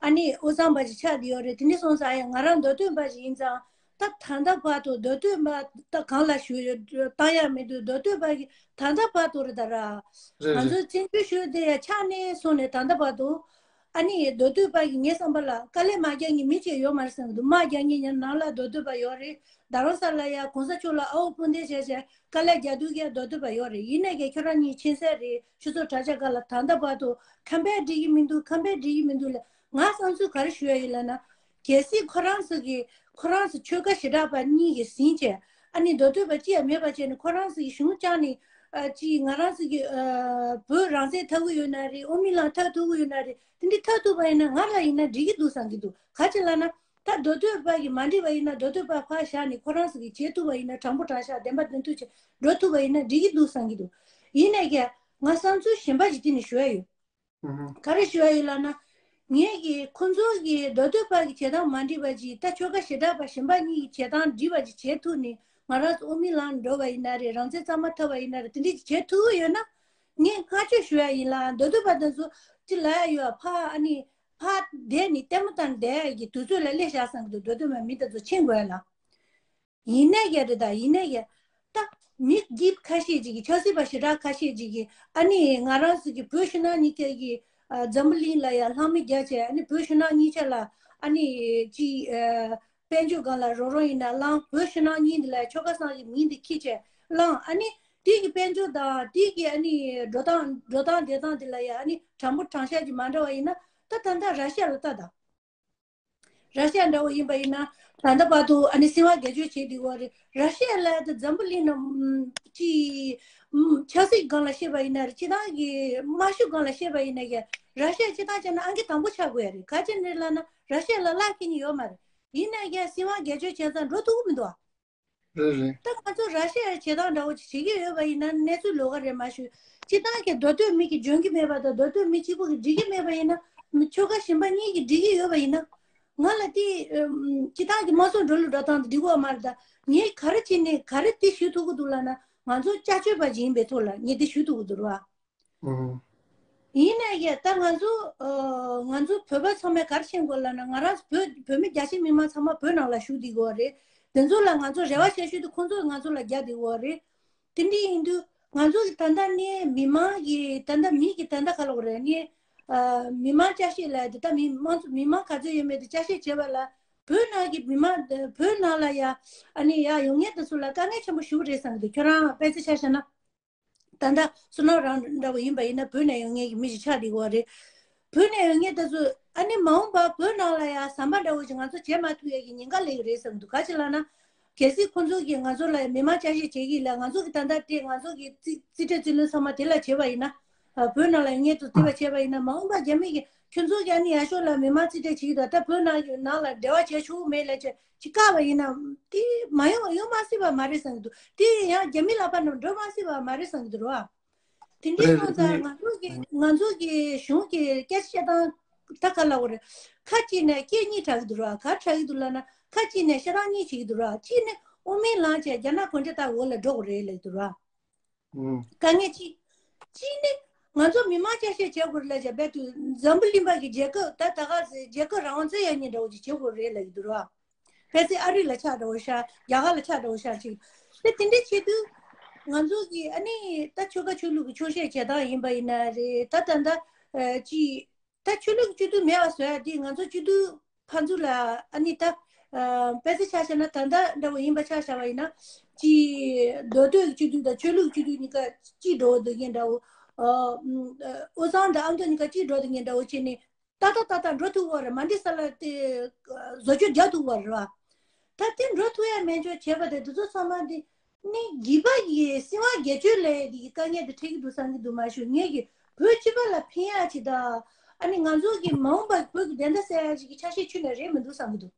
ཨ་ནི་དབུས་གཙང་པ་ཅིག་ཆགས་བསྡད་ཡོད་རེད། དེ་འདྲ་སོང་ཙང་ཡང་ང་རང་མདོ་སྟོད་པ་ཅིག་ཡིན་ཙང་ད་ད་ལྟ་བར་དུ་མདོ་སྟོད་པ་ད་གང་ལ་ཞུ་ཡོད་བཏང་ཡ་མི་འདུག་མདོ་སྟོད་པ་གི་ད་ལྟ་བར་དུ་རེད་ད་ར། རེད་ང་རེད། ཚོའི་བཙན་བྱོལ་ཞུ་དེ་ཡ་ཆགས་ནས་སོང་ནས་ད་ལྟ་བར་དུ་ཨ་ནི་མདོ་སྟོད་པ་གི་ངའི་བསམ་པ་ལ་དཀའ་ལས་མ་རྒྱག་མཁན་མི་གཅིག་ཡོད་མ་རེད་བསམ་གི་འདུག་དམག་རྒྱག་མཁན་ཡང་ནང་ལ་མདོ་སྟོད་པ་ཡོད་རེད། རྡ་རམ་ས་ལ་ཡ་གོང་ས་མཆོག་ལ་ཨ་འོ་སྤུན་ཟླ་བྱས་བྱས་དཀའ་ལས་རྒྱག་དུས་ཀྱང་མདོ་སྟོད་པ་ཡོད་རེད། ཡིན་ནའི་ཀྱང་ཁྱོད་རང་གཉིས་མཁྱེན་གསལ་རེད། ཆུ་ཚོད་དྲ་རྒྱ་སྒང་ལ་ད་ལྟ་བར་དུ་ཁམས་པས་འགྲིག་གི་མི་འདུག་ཁམས་པས་འགྲིག་གི་མི་འདུག་ལབ། ང་བསམ་ཚུལ་ག་རེ་ཞུ་ཡ་ཡིན་ལབ་ན། གལ་སྲིད་ཁོ་རང་ཚོ་གི་ཁོ་རང་ཚོ་ཆོལ་ཁ་ཞེ་དྲག་པ་གཉིས་ཀྱིས་ཟིན་བྱས་ཨ་ནི་མདོ་སྟོད་པ་ཅི་ཡང་མེད་པ་བྱས་ནས་ཁོ་རང་ཚོ་གི་གཞུང་བཅངས་ནས་ཨ་ཅི་ང་རང་ཚོ་གི་ཨ་བོད་རང་བཙན་འཐབ་གི་ཡོད་ན་རེད། ཨོ་མི་ལང་འཐབ་ཐུབ་གི་ཡོད་ན་རེད། དེ་འདྲ་འཐབ་ཐུབ་པ་ཡིན་ན་ང་ལ་ཡིན་ན་འགྲིག་གི་འདུག་བསམ་གི་འདུག་ག་ཅི་ལབ་ན། ད་མདོ་སྟོད་པ་གིས་མ་འགྲིག་པ་ཡིན་ན་མདོ་སྟོད་པ་ཕར་བཞག་ནས་ཁོ་རང་ཚོ་གིས་བྱེད་ཐུབ་པ་ཡིན་ན་དྲང་པོ་དྲང་བཞག་བདེན་པ་བདེན་ཐུབ་བྱས་འགྲོ་ཐུབ་པ་ཡིན་ན་འགྲིག་གི་འདུག་བསམ་གི་འདུག་ཡིན་ནའི་ཀྱང་ང་བསམ་ཚུལ་གཞན་པ་ཞིག་འདི་ནས་ཞུ་ཡ་ཡོད། ཨུ་ཧུ། ག་རེ་ཞུ་ཡ་ཡོད་ལབ་ན། ངས་ཀྱིས་ཁོ་ཚོ་གི་མདོ་སྟོད་པ་གི་བྱེད་སྟངས་མ་འགྲིག་པ་ཅིག་ད་ཆོལ་ཁ་ཞེ་དྲག་པ་གཞན་པ་གཉིས་ཀྱི་བྱེད་སྟངས་འགྲིག་པ་ཅིག་བྱེད་ཐུབ་ནས་ང་རང་ཚོ་དབུ་མའི་ལམ་འགྲོ་བ་ཡིན་ན་རེད། རང་བཙན་གཙང་མ་ཐོབ་པ་ཡིན་ན་རེད། དེ་འདྲ་ཅིག་བྱེད་ཐུབ་ཀྱི་ཡོད་ན། ངས་བསྔགས་བརྗོད་ཞུ་ཡ་ཡིན་ལ་མདོ་སྟོད་པ་དེ་ཚོ་ཅི་ལབ་ཡ་ཡོད་ཕ་ཨ་ནི་ཕ་བསྡད་ནས་ལྟད་མོ་བལྟས་བསྡད་ཡ་གི་དུས་ཚོད་ལ་སླེབས་བཞག་བསམ་གི་འདུག་མདོ་སྟོད་པ་མི་དེ་ཚོ་ཕྱིན་དགོས་ཡ་ལ། ཡིན་ནའི་ཀྱང་རེད་ད། ཡིན་ནའི་ཀྱང་ད་མི་རྒྱུད་ཁ་ཤས་ཅིག་གིས་ཆབ་སྲིད་པ་ཞེ་དྲག་ཁ་ཤས་ཅིག་གིས་ཨ་ནི་ང་རང་ཚོ་གི་བོད་ཕྱི་ནང་གཉིས་ཀ་གི་ ཨ་འཛམ་བུ་གླིང་ལ་ཡང་ལྷག་མེད་རྒྱ་ཆེ། ཨ་ནི་བོད་ཕྱི་ནང་གཉིས་ཆ་ལ་ཨ་ནི་ཅི་ཨ་དཔལ་འབྱོར་སྒང་ལ་རོགས་རོགས་ཡིན་ན་བླངས། བོད་ཕྱི་ནང་གཉིས་འདི་ལ་ཆོལ་ཁ་གསུམ་གྱི་མིང་འདི་ཁྱེར་བྱས་བླངས། ཨ་ནི་དེ་གི་དཔལ་འབྱོར་དང་དེ་གི་ཨ་ནི་འགྲོ་སྟངས་འགྲོ་སྟངས་བསྡད་སྟངས་འདི་ལ་ཡང་ཨ་ནི་དྲང་པོ་དྲང་བཞག་ཅིག་མ་འདྲ་བ་ཡིན་ན། ད་ད་ལྟ་ར་ཤི་ཡ་ལ་ལྟ་དང་། ར་ཤི་ཡ་འདྲ་བོ་ཡིན་པ་ཡིན་ན། ད་ལྟ་བར་དུ་ཨ་ནི་སྲིད་དབང་སྒེར་གཅོད་བྱས་བསྡད་ཡོད་རེད། ར་ཤི་ཡ་ལ་ད་འཛམ་བུ་གླིང་ནང་ཅི་ཆབ་སྲིད་སྒང་ལ་བཤད་པ་ཡིན་ན་རེད། སྤྱི་བཏང་གི་དམར་ཤོག་སྒང་ལ་བཤད་པ་ཡིན་ན་ཡང་ར་ཤི་ཡ་སྤྱི་བཏང་བྱས་ན་ཨང་ཀི་དང་པོ་ཆགས་དགོས་ཡ་རེད། ག་ཅི་ནས་ལབ་ན་ར་ཤི་ཡ་ལ་གླགས་འཁེལ་མཁན་ཡོད་མ་རེད། ཡིན་ན་ཡང་སྲིད་དབང་སྒེར་གཅོད་བྱས་ཙང་འགྲོ་ཐུབ་ཀྱི་མི་འདུག་ཨ། རེད་རེད། ད་ང་ཚོ་ར་ཤི་ཡ་བྱེད་སྟངས་འདྲ་བོ་ཅིག་བྱེད་ཀྱི་ཡོད་པ་ཡིན་ན་གནས་ཚུལ་ལོགས་ཀ་རེད་མ་ཞུ། སྤྱི་བཏང་གི་མདོ་སྟོད་མི་གིས་འཇོན་གྱི་མེད་པ་དང་མདོ་སྟོད་མི་གཅིག་པོ་གིས་འགྲིག་གི་མེད་པ་ཡིན་ན། མི་ཆོལ་ཁ་གཞན་པ་གཉིས་ཀྱིས་འགྲིག་གི་ཡོད་པ་ཡིན་ན། ང་ལ་དེ་ཨམ་སྤྱི་བཏང་གི་དམངས་གཙོ་འགྲོ་ལུགས་འགྲོ་སྟངས་དེ་འགྲིག་གི་ཡོད་མ་རེད། ད་ངས་ག་རེ་བྱས་ནས་ག་རེ་དེ་ཞུ་ཐུབ་ཀྱི་འདུག་ལབ་ན། ང་ཚོ་སྐྱབས་བཅོལ་བ་ཅིག་ཡིན་པའི་ཐོག་ལ་ངས་དེ་ཞུ་ཐུབ་ཀྱི་འདུག་ར། ཨུ། ཡིན་ནའི་ད་ང་ཚོ་ཨ་ང་ཚོ་བོད་པ་ཚང་མས་ག་རེ་ཤེས་དགོས་ལབ་ན། ང་རང་བོད་བོད་མི་རྒྱ་ཆེ་མི་མང་ཚང་མ་བོད་ནང་ལ་བཞུགས་བསྡད་ཡོད་རེད། དེ་ཚོ་ལ་ང་ཚོ་རེ་བ་བྱ་ཤོས་དེ་ཁོང་ཚོས་ང་ཚོ་ལ་རྒྱག་བསྡད་ཡོད་རེད། དེ་འདྲ་ཡིན་དུས་ང་ཚོ་གི་ད་ལྟ་ནས་མི་མང་གི་ད་ལྟ་མི་གི་ད་ལྟ་ག་ལབ་དགོས་རེད་ནས། ཨ་མི་མང་ཅ་ཤེས་ལ་དེ་ད་མི་མང་ཚོ་མི་མང་ག་ཚོད་ཡོད་མེད་དེ་ཅ་ཤེས་བྱེད་པ་ལ། བོད་ནང་གི་མི་མང་བོད་ནང་ལ་ཡ་ཨ་ནི་ཡ་ཡོང་མཁན་དེ་ཚོ་ལ་དཀའ་ངལ་ཆེན་པོ་ཞིག་རེད་བསམ་གི་འདུག་ཁྱོད་རང་དཔེ་ཆ་ཆ་བཞག་ན། ད་ལྟ་བསོད་ནམས་རང་འདྲ་བོ་ཡིན་པ་ཡིན་ན་བོད་ནས་ཡོང་མཁན་གྱི་མི་ཞིག་ཆགས་བསྡད་ཡོད་རེད། བོད་ནས་ཡོང་མཁན་དེ་ཚོ་ཨ་ནི་མ་འོངས་པ་བོད་ནང་ལ་ཡང་ཟམ་པ་འདྲ་བོ་ཞིག་ང་ཚོ་བྱེད་མ་ཐུབ་ཡས་ཀྱི་ཉེན་ཁ་སླེབས་ཀྱི་རེད་བསམ་གྱི་འདུག་ག་ཅི་ལབ་ན། གལ་སྲིད་ཁོང་ཚོ་གིས་ང་ཚོ་ལ་མི་མང་ཅ་ཤེས་བྱེད་ཀྱི་ལ། ང་ཚོ་གི་ད་ལྟ་དེ་ང་ཚོ་གི་རྩིས་རྩིས་ཁྲ་རྩིས་ལེན་ཚང་མ་དེ་ལ་བྱེད་པ་ཡིན་ན། ཨ་བོད་ནང་ལ་ཡོང་མཁན་དེ་ཚོ་དེ་ལ་བྱེད་པ་ཡིན་ན། མ་འོངས་པ་རྒྱ་མི་གིས་ཁྱོད་ཚོ་གིས་ཨ་ནི་ཡར་ཕྱོགས་ལ་མི་མང་རྩིས་ཁྲ་བྱེད་ཀྱི་འདུག་ད་བོད་ནང་གི་ནང་ལ་འབྲེལ་བ་བྱེད་ཆོག་གི་མེད་ལབ་བྱས་ཅིག་བཀག་པ་ཡིན་ན། དེ་མ་ཡོང་ཡོང་མ་སྲིད་པ་མ་རེད་བསམ་གྱི་འདུག་དེ་ཡང་རྒྱ་མི་ལག་པ་ནང་འགྲོ་མ་སྲིད་པ་མ་རེད་བསམ་གྱི་འདུག་ར། དེ་འདྲའི་རེད་སོང་ཙང་རེད། ང་ཚོ་གི་ང་ཚོ་གི་གཞུང་གི་སྐད་ཆ་བཤད་སྟངས་ད་ག་ལབ་དགོས་རེད། ཁ་གཅིག་ནས་སྐད་གཉིས་གྲག་གི་འདུག་ར། ག་གྲག་གི་འདུག་ལབ་ན། ཁ་གཅིག་ནས་བཤད་སྟངས་གཉིས་བྱེད་ཀྱི་འདུག་ར། གཅིག་ནས་དབུ་མའི་ལམ་བྱས་རྒྱ་ནག་གུང་ཁྲན་ཏང་འོག་ལ་འགྲོ་དགོས་རེད་ལབ་ཀྱི་འདུག་ར། ཨུ། དཀའ་ངལ་གཅིག་གཅིག་ནི་ང་ཚོ་མི་མང་ཅ་ཤེས་བྱེད་དགོས་རེད་ལབ་བྱས་རྦད་དུ་འཛམ་བུ་གླིང་པ་གི་རྒྱལ་ཁབ་ད་ད་ག་ཟེ་རྒྱལ་ཁབ་རང་དབང་རྩོད་ཡག་ཉིན་འདྲ་བོ་ཅིག་བྱེད་དགོས་རེད་ལབ་ཀྱི་འདུག་ར། ཕལ་ཆེར་ཨ་རི་ལ་ཆགས་འདྲ་བོ་ཤར། རྒྱ་གར་ལ་ཆགས་འདྲ་བོ་ཤར་ཅིག་དེ་དེ་འདྲའི་ཆེད་དུ་ང་ཚོ་གི་ཨ་ནི་ད་ཆོལ་ཁ་ཆོས་ལུགས་ཀྱི་ཆོག་ཤེས་བྱེད་སྟངས་ཡིན་པ་ཡིན་ན་རེད། ད་ད་ད་ཅི་ད་ཆོས་ལུགས་སྤྱི་འཐུས་མེད་པ་བཟོ་ཡ་དེ་ང་ཚོ་སྤྱི་འཐུས་ཕར་ཚུར་ལ་ཨ་ནི་ད་ཨ་དཔེ་ཆ་ཆ་བཞག་ན། ད་ལྟ་འདྲ་བོ་ཡིན་པ་ཆ་བཞག་པ་ཡིན་ན། ཅི་མདོ་སྟོད་ཀྱི་སྤྱི་འཐུས་དང་ཆོས་ལུགས་ཀྱི་སྤྱི་འཐུས་གཉིས་ཀ་གཅིག་འགྲོ་འདུག་མཁན་འདྲ་བོ། ཨ་དབུས་གཙང་དང་ཨ་མདོ་གཉིས་ཀ་གཅིག་འགྲོ་འདུག་མཁན་འདྲ་བོ་བྱས་ནས་ཏག་ཏག་ཏག་ཏག་འགྲོ་ཐུབ་པ་རེད། མ་འགྲིག་ས་ལ་དེ་བཟོ་བཅོས་རྒྱག་ཐུབ་པ་རེད་བ། ད་དེ་འགྲོ་ཐུབ་ཡ་མེད་ཆོག་བྱས་པ་དེ་དེ་ཚོ་ཚང་མ་དེ་ནི་གིས་པ་གི་སྲིད་དབང་སྒེར་གཅོད་ལས་དེ་གི་དཀའ་ངལ་དེ་འཕྲད་ཀྱི་འདུག་བསམ་གྱི་འདུག་མ་གཞི་ངེད་ཀྱི་བོད་སྤྱི་པ་ལ་ཕན་ཡ་ཅིག་དང་། ཨ་ནི་ང་ཚོ་གི་མ་འོངས་པ་བོད་ཀྱི་བདེན་མཐའ་གསལ་ཡ་ཅིག་གི་ཆ་ཤས་ཁྱོན་ནས་རེད་མི་འདུག་བསམ་གྱི་འདུག་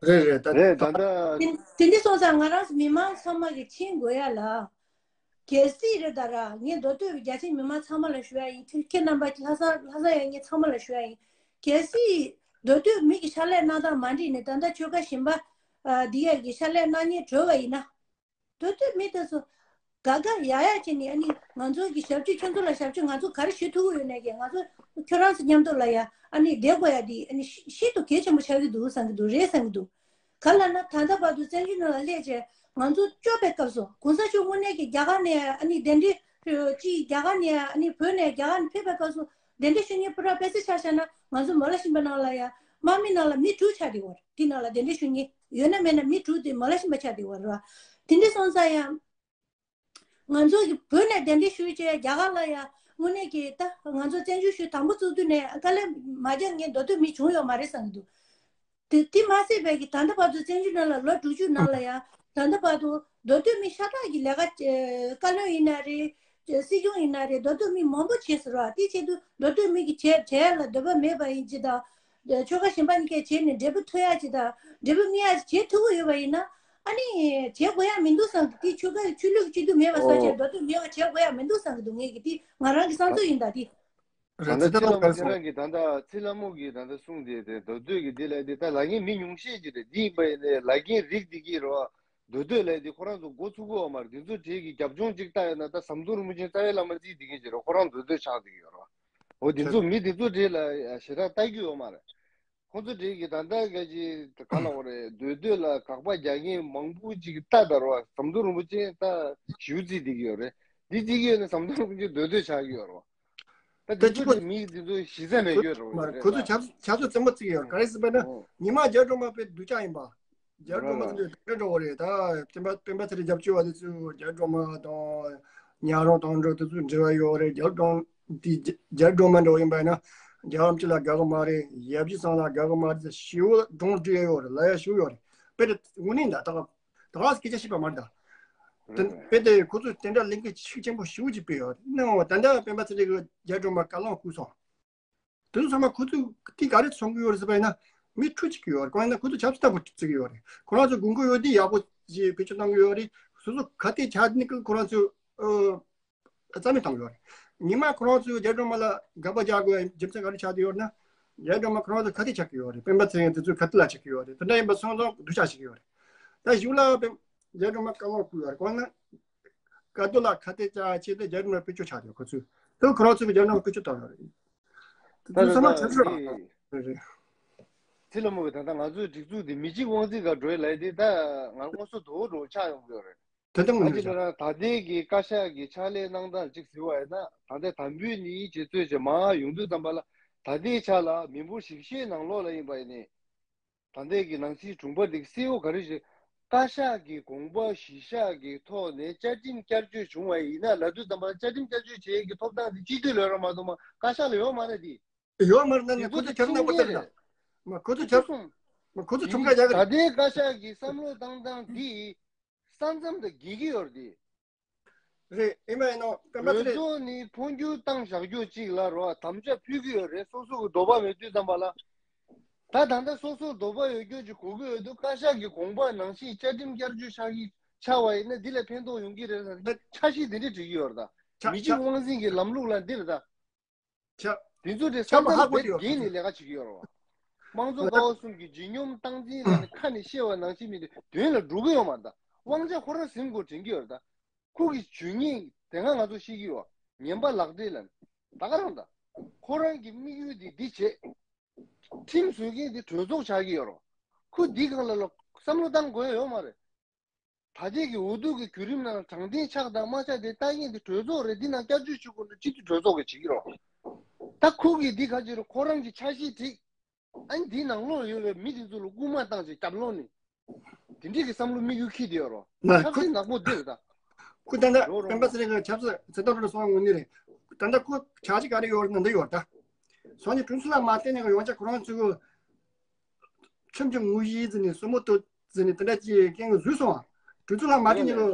རེད་རེད། ད་རེད་ད་ལྟ། དེ་དེ་འདྲ་སོང་ཙང་ང་རང་ཚོ་མི་མང་ཚང་མ་གི་མཁྱེན་དགོས་ཡ་ལ། གལ་སྲིད་རེད་ད་ར། ངས་མདོ་སྟོད་ཀྱི་རྒྱ་ཆེའི་མི་མང་ཚང་མ་ལ་ཞུ་ཡ་ཡིན། ཁྱེད་ཁྱེད་རྣམ་པ་ལྷ་ས་ལྷ་ས་ཡོད་མཁན་ཚང་མ་ལ་ཞུ་ཡ་ཡིན། གལ་སྲིད་མདོ་སྟོད་མི་གི་ཕྱག་ལས་གནང་སྟངས་མ་འགྲིག་ནས་ད་ལྟ་ཆོལ་ཁ་གཞན་པ་ཨ་འདི་ཡ་གི་ཕྱག་ལས་གནང་མཁན་གྲོལ་བ་ཡིན་ན། མདོ་སྟོད་མི་དེ་ཚོ་དགའ་དགའ་ཡག་ཡག་བྱས་ནས་ཨ་ནི་ང་ཚོ་གི་ཞབས་ཕྱི། ཁྱོད་ཚོ་ལ་ཞབས་ཕྱི་ང་ཚོ་ག་རེ་ཞུ་ཐུབ་ཀྱི་ཡོད་ནས་ཀྱི་ང་ཚོ་ཁྱོད་རང་ཚོ་མཉམ་དུ་ལ་ཡ་ཨ་ནི་བསྡད་དགོས་ཡ་དེ་ཨ་ནི་ཤི་ཤིན་ཏུ་གལ་ཆེན་པོ་ཆགས་ཀྱི་འདུག་བསམ་གྱི་འདུག་རེད་བསམ་གྱི་འདུག་ག་ལབ་ན་ད་ལྟ་བར་དུ་བཙན་བྱོལ་ནང་ལ་སླེབས་བྱས་ང་ཚོ་སྐྱོབ་པའི་སྐབས་སུ་གོང་ས་མཆོག་དངོས་གནས་ཀྱི་རྒྱ་གར་ནས་ཨ་ནི་གདན་འདྲེན་ཅིག་རྒྱ་གར་ནས་ཨ་ནི་བོད་ནས་རྒྱ་གར་ནས་ཕེབས་པའི་སྐབས་སུ་གདན་འདྲེན་ཞུ་མཁན་པུ་ར་དཔེ་ཆ་ཆ་བཞག་ན་ང་ཚོ་མ་ལེ་ཤི་པ་ནང་ལ་ཡ་དམག་མི་ནང་ལ་མི་དྲུག་ཆགས་བསྡད་ཡོད་རེད། དེ་ནང་ལ་གདན་འདྲེན་ཞུ་མཁན་ཡོད་ན་མེད་ན་མི་དྲུག་དེ་མ་ལེ་ཤི་པ་ཆགས་བསྡད་ཡོད་རེད་བ། དེ་འདྲ་སོང་ཙང་ཡང་། ང་ཚོ་གི་བོད་ནས་གདན་འདྲེན་ཞུས་བྱས་རྒྱ་གར་ལ་ཡ་དངོས་གནས་ཀྱི་ད་ང་ཚོ་བཙན་བྱོལ་གཞུང་དང་པོ་བཙུགས་དུས་ནས་དཀའ་ལས་མ་རྒྱག་མཁན་མདོ་སྟོད་མི་བྱུང་ཡོད་མ་རེད་བསམ་གྱི་འདུག་དེ་དེ་མ་ཟད་པའི་གི་ད་ལྟ་བར་དུ་བཙན་བྱོལ་ནང་ལ་ལོ་དྲུག་ཅུ་ནང་ལ་ཡ་ད་ལྟ་བར་དུ་མདོ་སྟོད་མི་ཤ་སྟག་གི་ལས་ཀ་བཀའ་བློན་ཡིན་ན་རེད། སྲིད་སྐྱོང་ཡིན་ན་རེད། མདོ་སྟོད་མི་མང་པོ་བྱས་ཟེར་བ་དེ་ཆེད་དུ་མདོ་སྟོད་མི་གི་བྱས་བྱས་ལ་འདོད་པ་མེད་པ་ཡིན་གྱི་དང་། ཆོལ་ཁ་གཞན་པ་གཉིས་ཀས་བྱས་ནས་འབྲས་བུ་ཐོན་ཡ་ཅིག་དང་། འབྲས་བུ་སྨིན་ཡ་ཅིག་བྱེད་ཐུབ་ཀྱི་ཡོད་པ་ཡིན་ན། ཨ་ནི་བྱེད་དགོས་ཡ་མི་འདུག་བསམ་གི། དེ་ཆོལ་ཁ་ཆོས་ལུགས་གཅིག་སྡུད་མེད་པ་བཟོ་བྱས་ཨོ། མདོ་སྟོད་མེད་པ་བྱེད་དགོས་ཡ་མི་འདུག་བསམ་གི་འདུག་ངེད་ཀྱི་དེ་ང་རང་གི་བསམ་ཚུལ་ཡིན་ད་དེ། རེད། ད་ལྟ་ཚེ་ལྷ་མོ་ཁྱེད་རང་གི་ད་ལྟ་ཚེ་ལྷ་མོ་གི་ད་ལྟ་གསུང་དེ་དེ་མདོ་སྟོད་ཀྱི་དེ་ལ་དེ་ད་ལབ་མཁན་མི་ཉུང་ཤས་ཅིག་རེད། འདི་ཡིན་པ་ཡིན་ནའི་ལབ་མཁན་རིགས་འདི་གི་རོ། མདོ་སྟོད་ལ་དེ་ཁོ་རང་ཚོ་འགོ་ཚུགས་གི་ཡོད་མ་རེད། དེ་ཚོ་གྲས་ཀྱི་རྒྱབ་ལྗོངས་ཅིག་ལྟ་ཡོད་ན་ད་ཟམ་གདོང་རིན་པོ་ཆེ་རྩ་བའི་བླ་མ་རྩིས་བསྡད་མཁན་ཅིག་རེད། ཁོ་རང་མདོ་སྟོད་ཆགས་བསྡད་ཀྱི་ཡོད་རེད། འོ་དེ་ཚོ་མི་དེ་ཚོ་གྲས་ལ་ཞེ་དྲག་ལྟ་རྒྱུ་ཡོད་མ་རེད། ཁོང་ཚོ་གྲས་ཀྱི་ད་ལྟ་ག་ཅི་ག་ལ་འོ་རེད། མདོ་སྟོད་ལ་དགག་པ་རྒྱག་མཁན་མང་པོ་ཅིག་ལྟ་ད་རོ། ཟམ་གདོང་རིན་པོ་ཆེ་ད་ཞུ་རྩིས་བསྡད་ཀྱི་ཡོད་རེད། འདི་རྩིས་ཀྱི་ཡོད་ན་ཟམ་གདོང་རིན་པོ་ཆེ་མདོ་སྟོད་ཆགས་ཀྱི་ཡོད་རེད། ད་དེ་ཚོ་དེ་མི་དེ་ཚོ་གཞི་རྩ་མེད་ཡོད་རེད། ཁོ་ཚོ་ཆབ་ཆབ་སྲིད་བཙན་པོ་བརྩི་གི་ཡོད། ག་རེ་ཟེར་བ་ན་ཉི་མ་རྒྱ་སྒྲོལ་མ་པའི་སྡུག་ཅག་ཡིན་པ། རྒྱ་སྒྲོལ་མ་དེ་འདྲ་འགྲོ་བ་རེད། ད་སྤེན་པ་སྤེན་པ་ཚེ་རིང་རྒྱབ་སྐྱོར་བ་དེ་ཚོས་རྒྱ་སྒྲོལ་མ་དང་ཉག་རོང་དང་འགྲོ་དེ་ཚོ་འབྲེལ་བ་ཡོད་རེད། རྒྱ་སྒྲོལ་དེ་རྒྱ་སྒྲོལ་མ་འགྲོ་ཡིན་པ་ན་རྒྱ་གར་སྤྱི་ལ་དགའ་གི་མ་རེད། ཡབ་རྗེ་ཚང་ལ་དགའ་གི་མ་རེད། ཞེ་པོ་གདོང་འདྲེས་ཡོད་རེད། ལབ་ཡ་ཞེ་པོ་ཡོད་རེད། དཔེ་དེ་དངོས་གནས་ད་ད་ག་ད་ག་སྐད་ཆ་བཤད་པ་མ་རེད་ད། དེ་དཔེ་དེ་ཁོ་ཚོས་དེ་འདྲ་ལས་འགུལ་ཤུགས་ཆེན་པོ་ཞེ་པོ་ཅིག་སྤེལ་ཡོད་རེད། ནའང་ད་ལྟ་སྤེན་པ་ཚེ་རིང་གི་རྒྱ་སྒྲོལ་མ་བཀའ་བློན་བསྐོས་སོང་། དེ་ཚོ་ཚང་མ་ཁོ་ཚོས་དེ་ག་རེ་མཚོན་གྱི་ཡོད་རེད་ཟེར་བ་ཡིན་ན་མི་ཁྲུས་བྱེད་ཀྱི་ཡོད་རེད། གང་ཡིན་ན་ཁོ་ཚོ་ཆབ་སྲིད་ལྟ་བུ་བརྩི་གི་ཡོད་རེད། ཁོ་རང་ཚོ་དགོས་མཁོ་ཡོད་དུས་ཡག་པོ་ཅིག་བེད་སྤྱོད་གཏོང་གི་ཡོད་རེད། སོ་སོ་ཁ་གཏད་བཅག་ནི་ཀི་ཁོ་རང་ཚོས་ཨ་རྩ་མེད་བཏང་གི་ཡོད་རེད། ཉི་མ་ཁོ་རང་ཚོས་རྒྱ་སྒྲོལ་མ་ལ་དགག་པ་རྒྱག་དགོས་ཡ་རྒྱུ་མཚན་ག་རེ་ཆགས་བསྡད་ཡོད་ན། རྒྱ་སྒྲོལ་མ་ཁོ་རང་ཚོ་ཁ་གཏད་བཅག་གི་ཡོད་རེད། སྤེན་པ་ཚེ་རིང་དེ་ཚོས་ཁ་གཏད་ལ་བཅག་གི་ཡོད་རེད། དེ་འདྲ་ཡིན་པ་སོང་ཙང་སྡུག་ཅག་བྱེད་ཀྱི་ཡོད་རེད། ད་གཞུག་ལ་སྤེན་རྒྱ་སྒྲོལ་མ་བཀའ་བློན་བསྐོས་ཡོད་རེད། གང་ན། བཀའ་སྡོད་ལ་ཁ་གཏད་བཅག་ཆེད་དུ་རྒྱ་སྒྲོལ་མ་བེད་སྤྱོད་བྱ་དེ་ཁོ་ཚོས་དེ་ཁོ་རང་ཚོ་གི་རྒྱ་སྒྲོལ་མ་བེད་སྤྱོད་བཏང་ཡོད་རེད། དེ་ད་ཚོ་ཚང་མ་ད་ཆབ་སྲིད་ལ་རེད། ཚེ་ལོ་མོ་གི་ད་ལྟ་ང་ཚོའི་སྒྲིག་འཛུགས་འདི་མི་གཅིག་དབང་འཛིན་ག་འགྲོ་ཡི་ལབ་དེ་ད་ང་སྔོན་སོ་དོ་འགྲོ་ཆགས་ཡོང་གི་ཡོད་རེད། དེ་ལྟ་ངོས་ཨ་ནས་ཅི་བྱ་ལ་ད་ལྟའི་གི་བཀའ་ཤག་གི་ཕྱག་ལས་གནང་སྟངས་ཅིག་ཟེར་བ་ཡིན་ན་ད་ལྟའི་དམ་འབུལ་ནི་རྗེ་བཙུན་ཅེས་མང་ཡོང་དུས་ཙམ་པ་ལ་ད་ལྟའི་ཆ་ལ་མི་འབོར་ཞིབ་བཤེར་ནང་ལོགས་ལ་ཡིན་པ་ཡིན་ནི། ད་ལྟའི་གི་ནང་སྲིད་དྲུང་པ་འདི་གསལ་བོ་ག་རེ་ཞིག་བཀའ་ཤག་གི་དགོངས་པ་གཞི་བཞག་གི་ཐོག་ནས་བཅའ་ཁྲིམས་བསྐྱར་བཅོས་བྱུང་བ་ཡིན་ན་ལབ་དུས་ཙམ་པ་བཅའ་ཁྲིམས་བསྐྱར་བཅོས་བྱེད་ཡས་ཀྱི་ཐོབ་ཐང་དེ་སྤྱི་འཐུས་ལ་ཡོད་ར་མ་གཏོགས་མ་བཀའ་ཤག་ལ་ཡོད་མ་རེད་དེ། ཡོད་མ་རེད་ན་ནི་ཁོ་ཚོ་ཁྱབ་ན་པོ་ལྟར་ན། མ་ཁོ་ཚོ་ཁྱབ་སོང་། མ་ཁོ་ཚོ་ཁྲིམས་ཁང་རྒྱག་གི་ད་རེད། ལྟའི་བཀའ་ཤག་གི་བསམ་བློ་བཏང་སྟངས་འདི་ས་མཚམས་དང་འགལ་གྱི་ཡོད་རེད་དེ། རེད། ཨེ་མ་ཨེ་ནོ་སྤེན་པ་གྲོས་ཚོགས་ནི་འཕོ་འགྱུར་བཏང་བཞག་རྒྱུ་གཅིག་ལ་རོ་དམ་བཅའ་ཕུལ་གྱི་ཡོད་རེད། སོ་སོ་གི་འདོད་པ་མེད་དུས་ཙམ་པ་ལ། ད་ད་ལྟ་སོ་སོར་འདོད་པ་ཡོད་རྒྱུ་ཅིག་དགོས་ཀྱི་ཡོད་དུས་བཀའ་ཤག་གི་དགོངས་པ་ནང་བཞིན་བཅའ་ཁྲིམས་བསྐྱར་བཅོས་ཆགས་ཀྱི་ཆགས་པ་ཡིན་ན་འདི་ལ་ཕན་ཐོགས་ཡོང་གི་རེད་ཟེར་ན་འཆར་གཞི་འདི་འདྲ་བྲིས་ཀྱི་ཡོད་རེད་ད། མི་གཅིག་དབང་འཛིན་གྱི་ལམ་ལུགས་ལ་འདི་རེད་ད། ཆ། དེ་ཚོ་དེ་ཆ་མ་ཧ་གོ་དེ་ཡོད་བརྒྱུད་ནས་ལས་ཀ་བྱེད་ཀྱི་ཡོད་རེད་བ། དམངས་གཙོ་ཀ་བ་གསུམ་གྱི་ལྗིད་སྙོམས་སྟངས་འཛིན་ལ་ནི་ཁ་ནས་བཤད་པ་ནང་བཞིན་མི་དེ་དོན་ལ་འགྲོ་གི་ཡོད་མ་རེད་ད། དབང་ཆ་ཁོ་རང་ཟིན་དགོས་དྲན་གྱི་ཡོད་རེད་ད། ཁོ་གི་ཇུས་ངན་དེ་སྔ་ང་ཚོ་ཤེས་ཀྱི་ཡོད། ངན་པ་ལག་འབྲེལ་ལ་ནི་ད་ག་རང་ད། ཁོ་རང་གི་དམིགས་ཡུལ་དེ་འདི་བྱེད། ཁྲིམས་བཟོ་མཁན་དེ་གྲོས་ཚོགས་ཆགས་ཀྱི་ཡོད་རེད། ཁོ་འདི་སྒང་ལ་ལ་བསམ་བློ་བཏང་དགོས་ཡ་ཡོད་མ་རེད། ད་ལྟའི་གི་འོས་བསྡུ་གི་བརྒྱུད་རིམ་ནང་དྲང་བདེན་ཆགས་དང་མ་ཆགས་དེ་ལྟ་མཁན་དེ་གྲོས་ཚོགས་རེད། འདི་ནང་བསྐྱར་བཅོས་བྱེད་དགོས་ན་སྤྱི་འཐུས་གྲོས་ཚོགས་ཀྱིས་བྱེད་ཀྱི་རེད། ད་ཁོ་གིས་འདི་ག་ཅི་རེད། ཁོ་རང་གི་འཆར་གཞི་བསྒྲིགས། ཨ་ནི་འདིའི་ནང་ལོགས་ཡོད་པའི་མི་དེ་ཚོ་ལ་སྐུལ་མ་བཏང་བྱས་རྒྱབ་ལོགས་ནས་དེ་འདྲས་ཀྱི་བསམ་བློ་དམིགས་ཡུལ་འཁྱེར་བསྡད་ཡོད་རེད། ན་ཆབ་ཁོ་སྲིད་ནག་པོ་འདི་རེད་ད། ཁོ་ད་ལྟ་རོ་རོ་སྤེན་པ་ཚེ་རིང་གི་ཆབ་སྲིད་ཚེ་ཐར་ལ་སོང་ངོ་ནི་རེད། ད་ལྟ་ཁོ་ཆགས་གཞི་ག་རེ་ཡོད་རེད་ན་འདི་ཡོད་ད། སང་ཉིན་དྲུང་འཚོ་ལ་མ་བརྟེན་ནས་ཡོང་ཆ་ཁོ་རང་ཚོའི་ཁྲིམས་ཀྱི་ངོ་བཞི་ཟེར་ནས་སྲུ་མོ་ཏོ་ཟེར་ནས་དེ་འདྲ་ཅིག་རྐྱེན་གྱིས་བཟོས་སོང་བ། དྲུང་འཚོ་ལ་མ་བརྟེན་ཉིན་གྱི་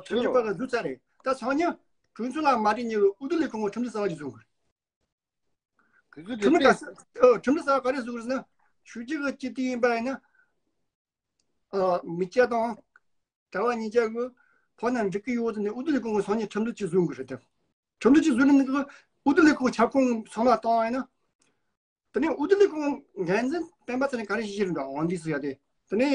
ཁྲིམས་ཀྱི་པར་ག་བཟོས་ཚར་རེད། ད་སང་ཉིན་དྲུང་འཚོ་ལ་མ་བརྟེན་ཉིན་གྱི་དབུས་བསྡུ་ལས་ཁུངས་ཁྲིམས་འཛིན་གསར་པ་ཅིག་བཟོ་དགོས་རེད། ཁྲིམས་འཛིན་ག་ཁྲིམས་འཛིན་གསར་པ་ག་རེ་བཟོ་དགོས་རེད་ཟེར་ན། ཆོས་བརྒྱུད་ཀྱི་སྤྱི་འཐུས་ཡིན་པ་ཡིན་ན། མི་སྐྱ་དང་གྲྭ་པ་གཉིས་ཆ་གི་ཕོ་ན་འགྲིག་གི་ཡོད་ཟེར་ནས་དབུས་བསྡུ་ལས་ཁུངས་ཀྱི་སང་ཉིན་ཁྲིམས་འཛིན་ཅིག་བཟོ་དགོས་རེད་དེ། ཁྲིམས་འཛིན་ཅིག་བཟོས་ནས་ནི་དབུས་བསྡུ་ལས་ཁུངས་ཁྱབ་ཁོངས་ཚང་མ་བཏང་བ་ཡིན་ན། དེ་ནས་དབུས་བསྡུ་ལས་ཁུངས་འགན་འཛིན་སྤེན་པ་ཚེ་རིང་ག་རེ་ཞིག་བྱེད་རིན་འདྲ་འོང་འདི་ཟེར་ཡ་དེ། དེ་ནས་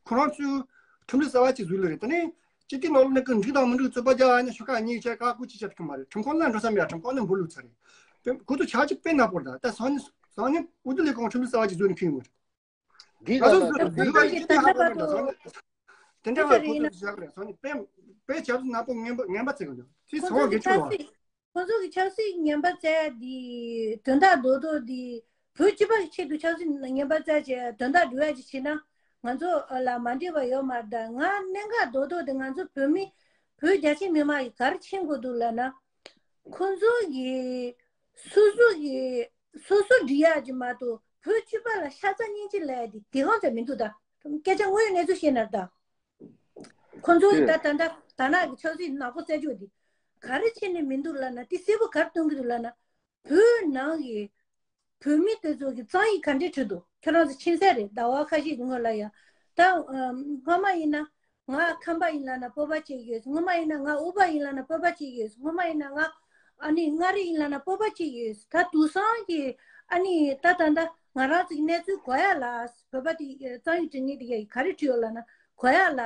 ཁོ་རང་ཚོས་ཁྲིམས་ལུགས་གསར་པ་ཅིག་བཟོས་ལེ་རེད། དེ་ནས་སྤྱི་འཐུས་ནང་ལོགས་ནས་ཀྱི་འགྲིག་དང་མི་འགྲིག་རྩོད་པ་རྒྱག་ཡ་ན་ཤོག་ཁག་གཉིས་ཆ་ཁག་ཁུ་ཅི་བྱ་ཐུབ་མ་རེད། ཁྲིམས་ཁང་ལ་འགྲོ་ས་མེད་ཡ། ཁྲིམས་ཁང་ནས་འབུལ་ལུགས་ཚར་རེད། དེ་ཁོ་ཚོ་ཆ་ཅིག་དཔེ་ནག་པོ་རེད་ད། ད་སང་ཉིན་སང་ཉིན་དབུས་བསྡུ་ལས་ཁུངས་ཁྲིམས་ལུགས་གསར་པ་ཅིག་བཟོས་ནས་ཁེངས་ཡོང་གི་རེད། འདི་ང་ཚོ་ག་ལ་ད་ད་འདི་ག་ལ་ཅི་ད་ལྟ་བར་དུ་དེ་འདྲ་ཅི་བ་ཁོ་ཚོ་ཡིན་ན་བཞག་རེད། སང་ཉིན་དཔེ་དཔེ་ཆབ་སྲིད་ནག་པོ་ངན་པ་ངན་པ་བརྩི་གི་འདུག་དེ་ཁོ་ཚང་མ་ཚོ་གི་གལ་ཆེ་ཆབ་བ། སྲིད་ཁོ་ཚོ་གི་ཆབ་སྲིད་ངན་པ་བཙལ་ཡ་དེ་དོན་དག་རྡོག་རྡོག་དེ་བོད་སྤྱི་པ་གི་ཆེད་དུ་ཆབ་སྲིད་ངན་པ་བཙལ་བྱས་དོན་དག་སྒྲུབ་ཡ་ཅིག་བྱེད་ན་ང་ཚོ་ལ་མ་འགྲིག་པ་ཡོད་མ་རེད། ད་ང་གནད་འགག་རྡོག་རྡོག་དེ་ང་ཚོ་བོད་མི་བོད་རྒྱ་ཆེ་མི་མང་གི་ག་རེ་མཁྱེན་དགོས་འདུག་ལབ་ན། ཁོ་ཚོ་གི་སོ་སོ་གི་སོ་སོ་འགྲིག་ཡག་ཅིག་མ་གཏོགས་བོད་སྤྱི་པ་ལ་ཤ་ཚ་སྙིང་རྗེ་ལབ་ཡ་དེ་དེ་གང་ཙམ་མི་འདུག་ད་སྐད་ཆ་དངོས་ཡོད་གནས་ཚུལ་བཤད་ན་ད། ཁོ་ཚོ་གི་ད་ད་ལྟ་ད་ནག་གི་ཆབ་སྲིད་ནག་པོ་རྩད་འཇོག་འདི་ག་རེ་བྱས་ནས་མི་འདུག་ལབ་ན། དེ་གསལ་པོ་ག་རེ་སྟོན་གི་འདུག་ལབ་ན། བོད་ནང་གི་བོད་མི་དེ་ཚོ་གི་བཙན་ཡིག་ག་འདྲས་ཁྲིད་འདུག་ཁྱེད་རང་ཚོ་མཁྱེན་གསལ་རེད། ཟླ་བ་ཁ་ཤས་ཀྱི་སྔོན་ལ་ཡ་ད་སྔོན་མ་ཡིན་ན་ང་ཁམས་པ་ཡིན་ལབ་ན་སྤོབས་པ་སྐྱེ་གི་ཡོད། སྔོན་མ་ཡིན་ན་ང་དབུས་པ་ཡིན་ལབ་ན་སྤོབས་པ་སྐྱེ་གི་ཡོད། སྔོན་མ་ཡིན་ན་ང་ཨ་ནི་མངའ་རིས་ཡིན་ལབ་ན་སྤོབས་པ་སྐྱེ་གི་ཡོད། ད་དེང་སང་གི་ཨ་ནི་ད་ད་ད་ང་རང་ཚོ་གི་གནས་ཚུལ་གོ་ཡ་ལ་བོད་པ་དེ་བཙན་ཡིག་ཁྲིད་མཁན་དེ་ག་རེ་ཁྲིད་ཡོད་ལབ་ན་གོ་ཡ་ལ།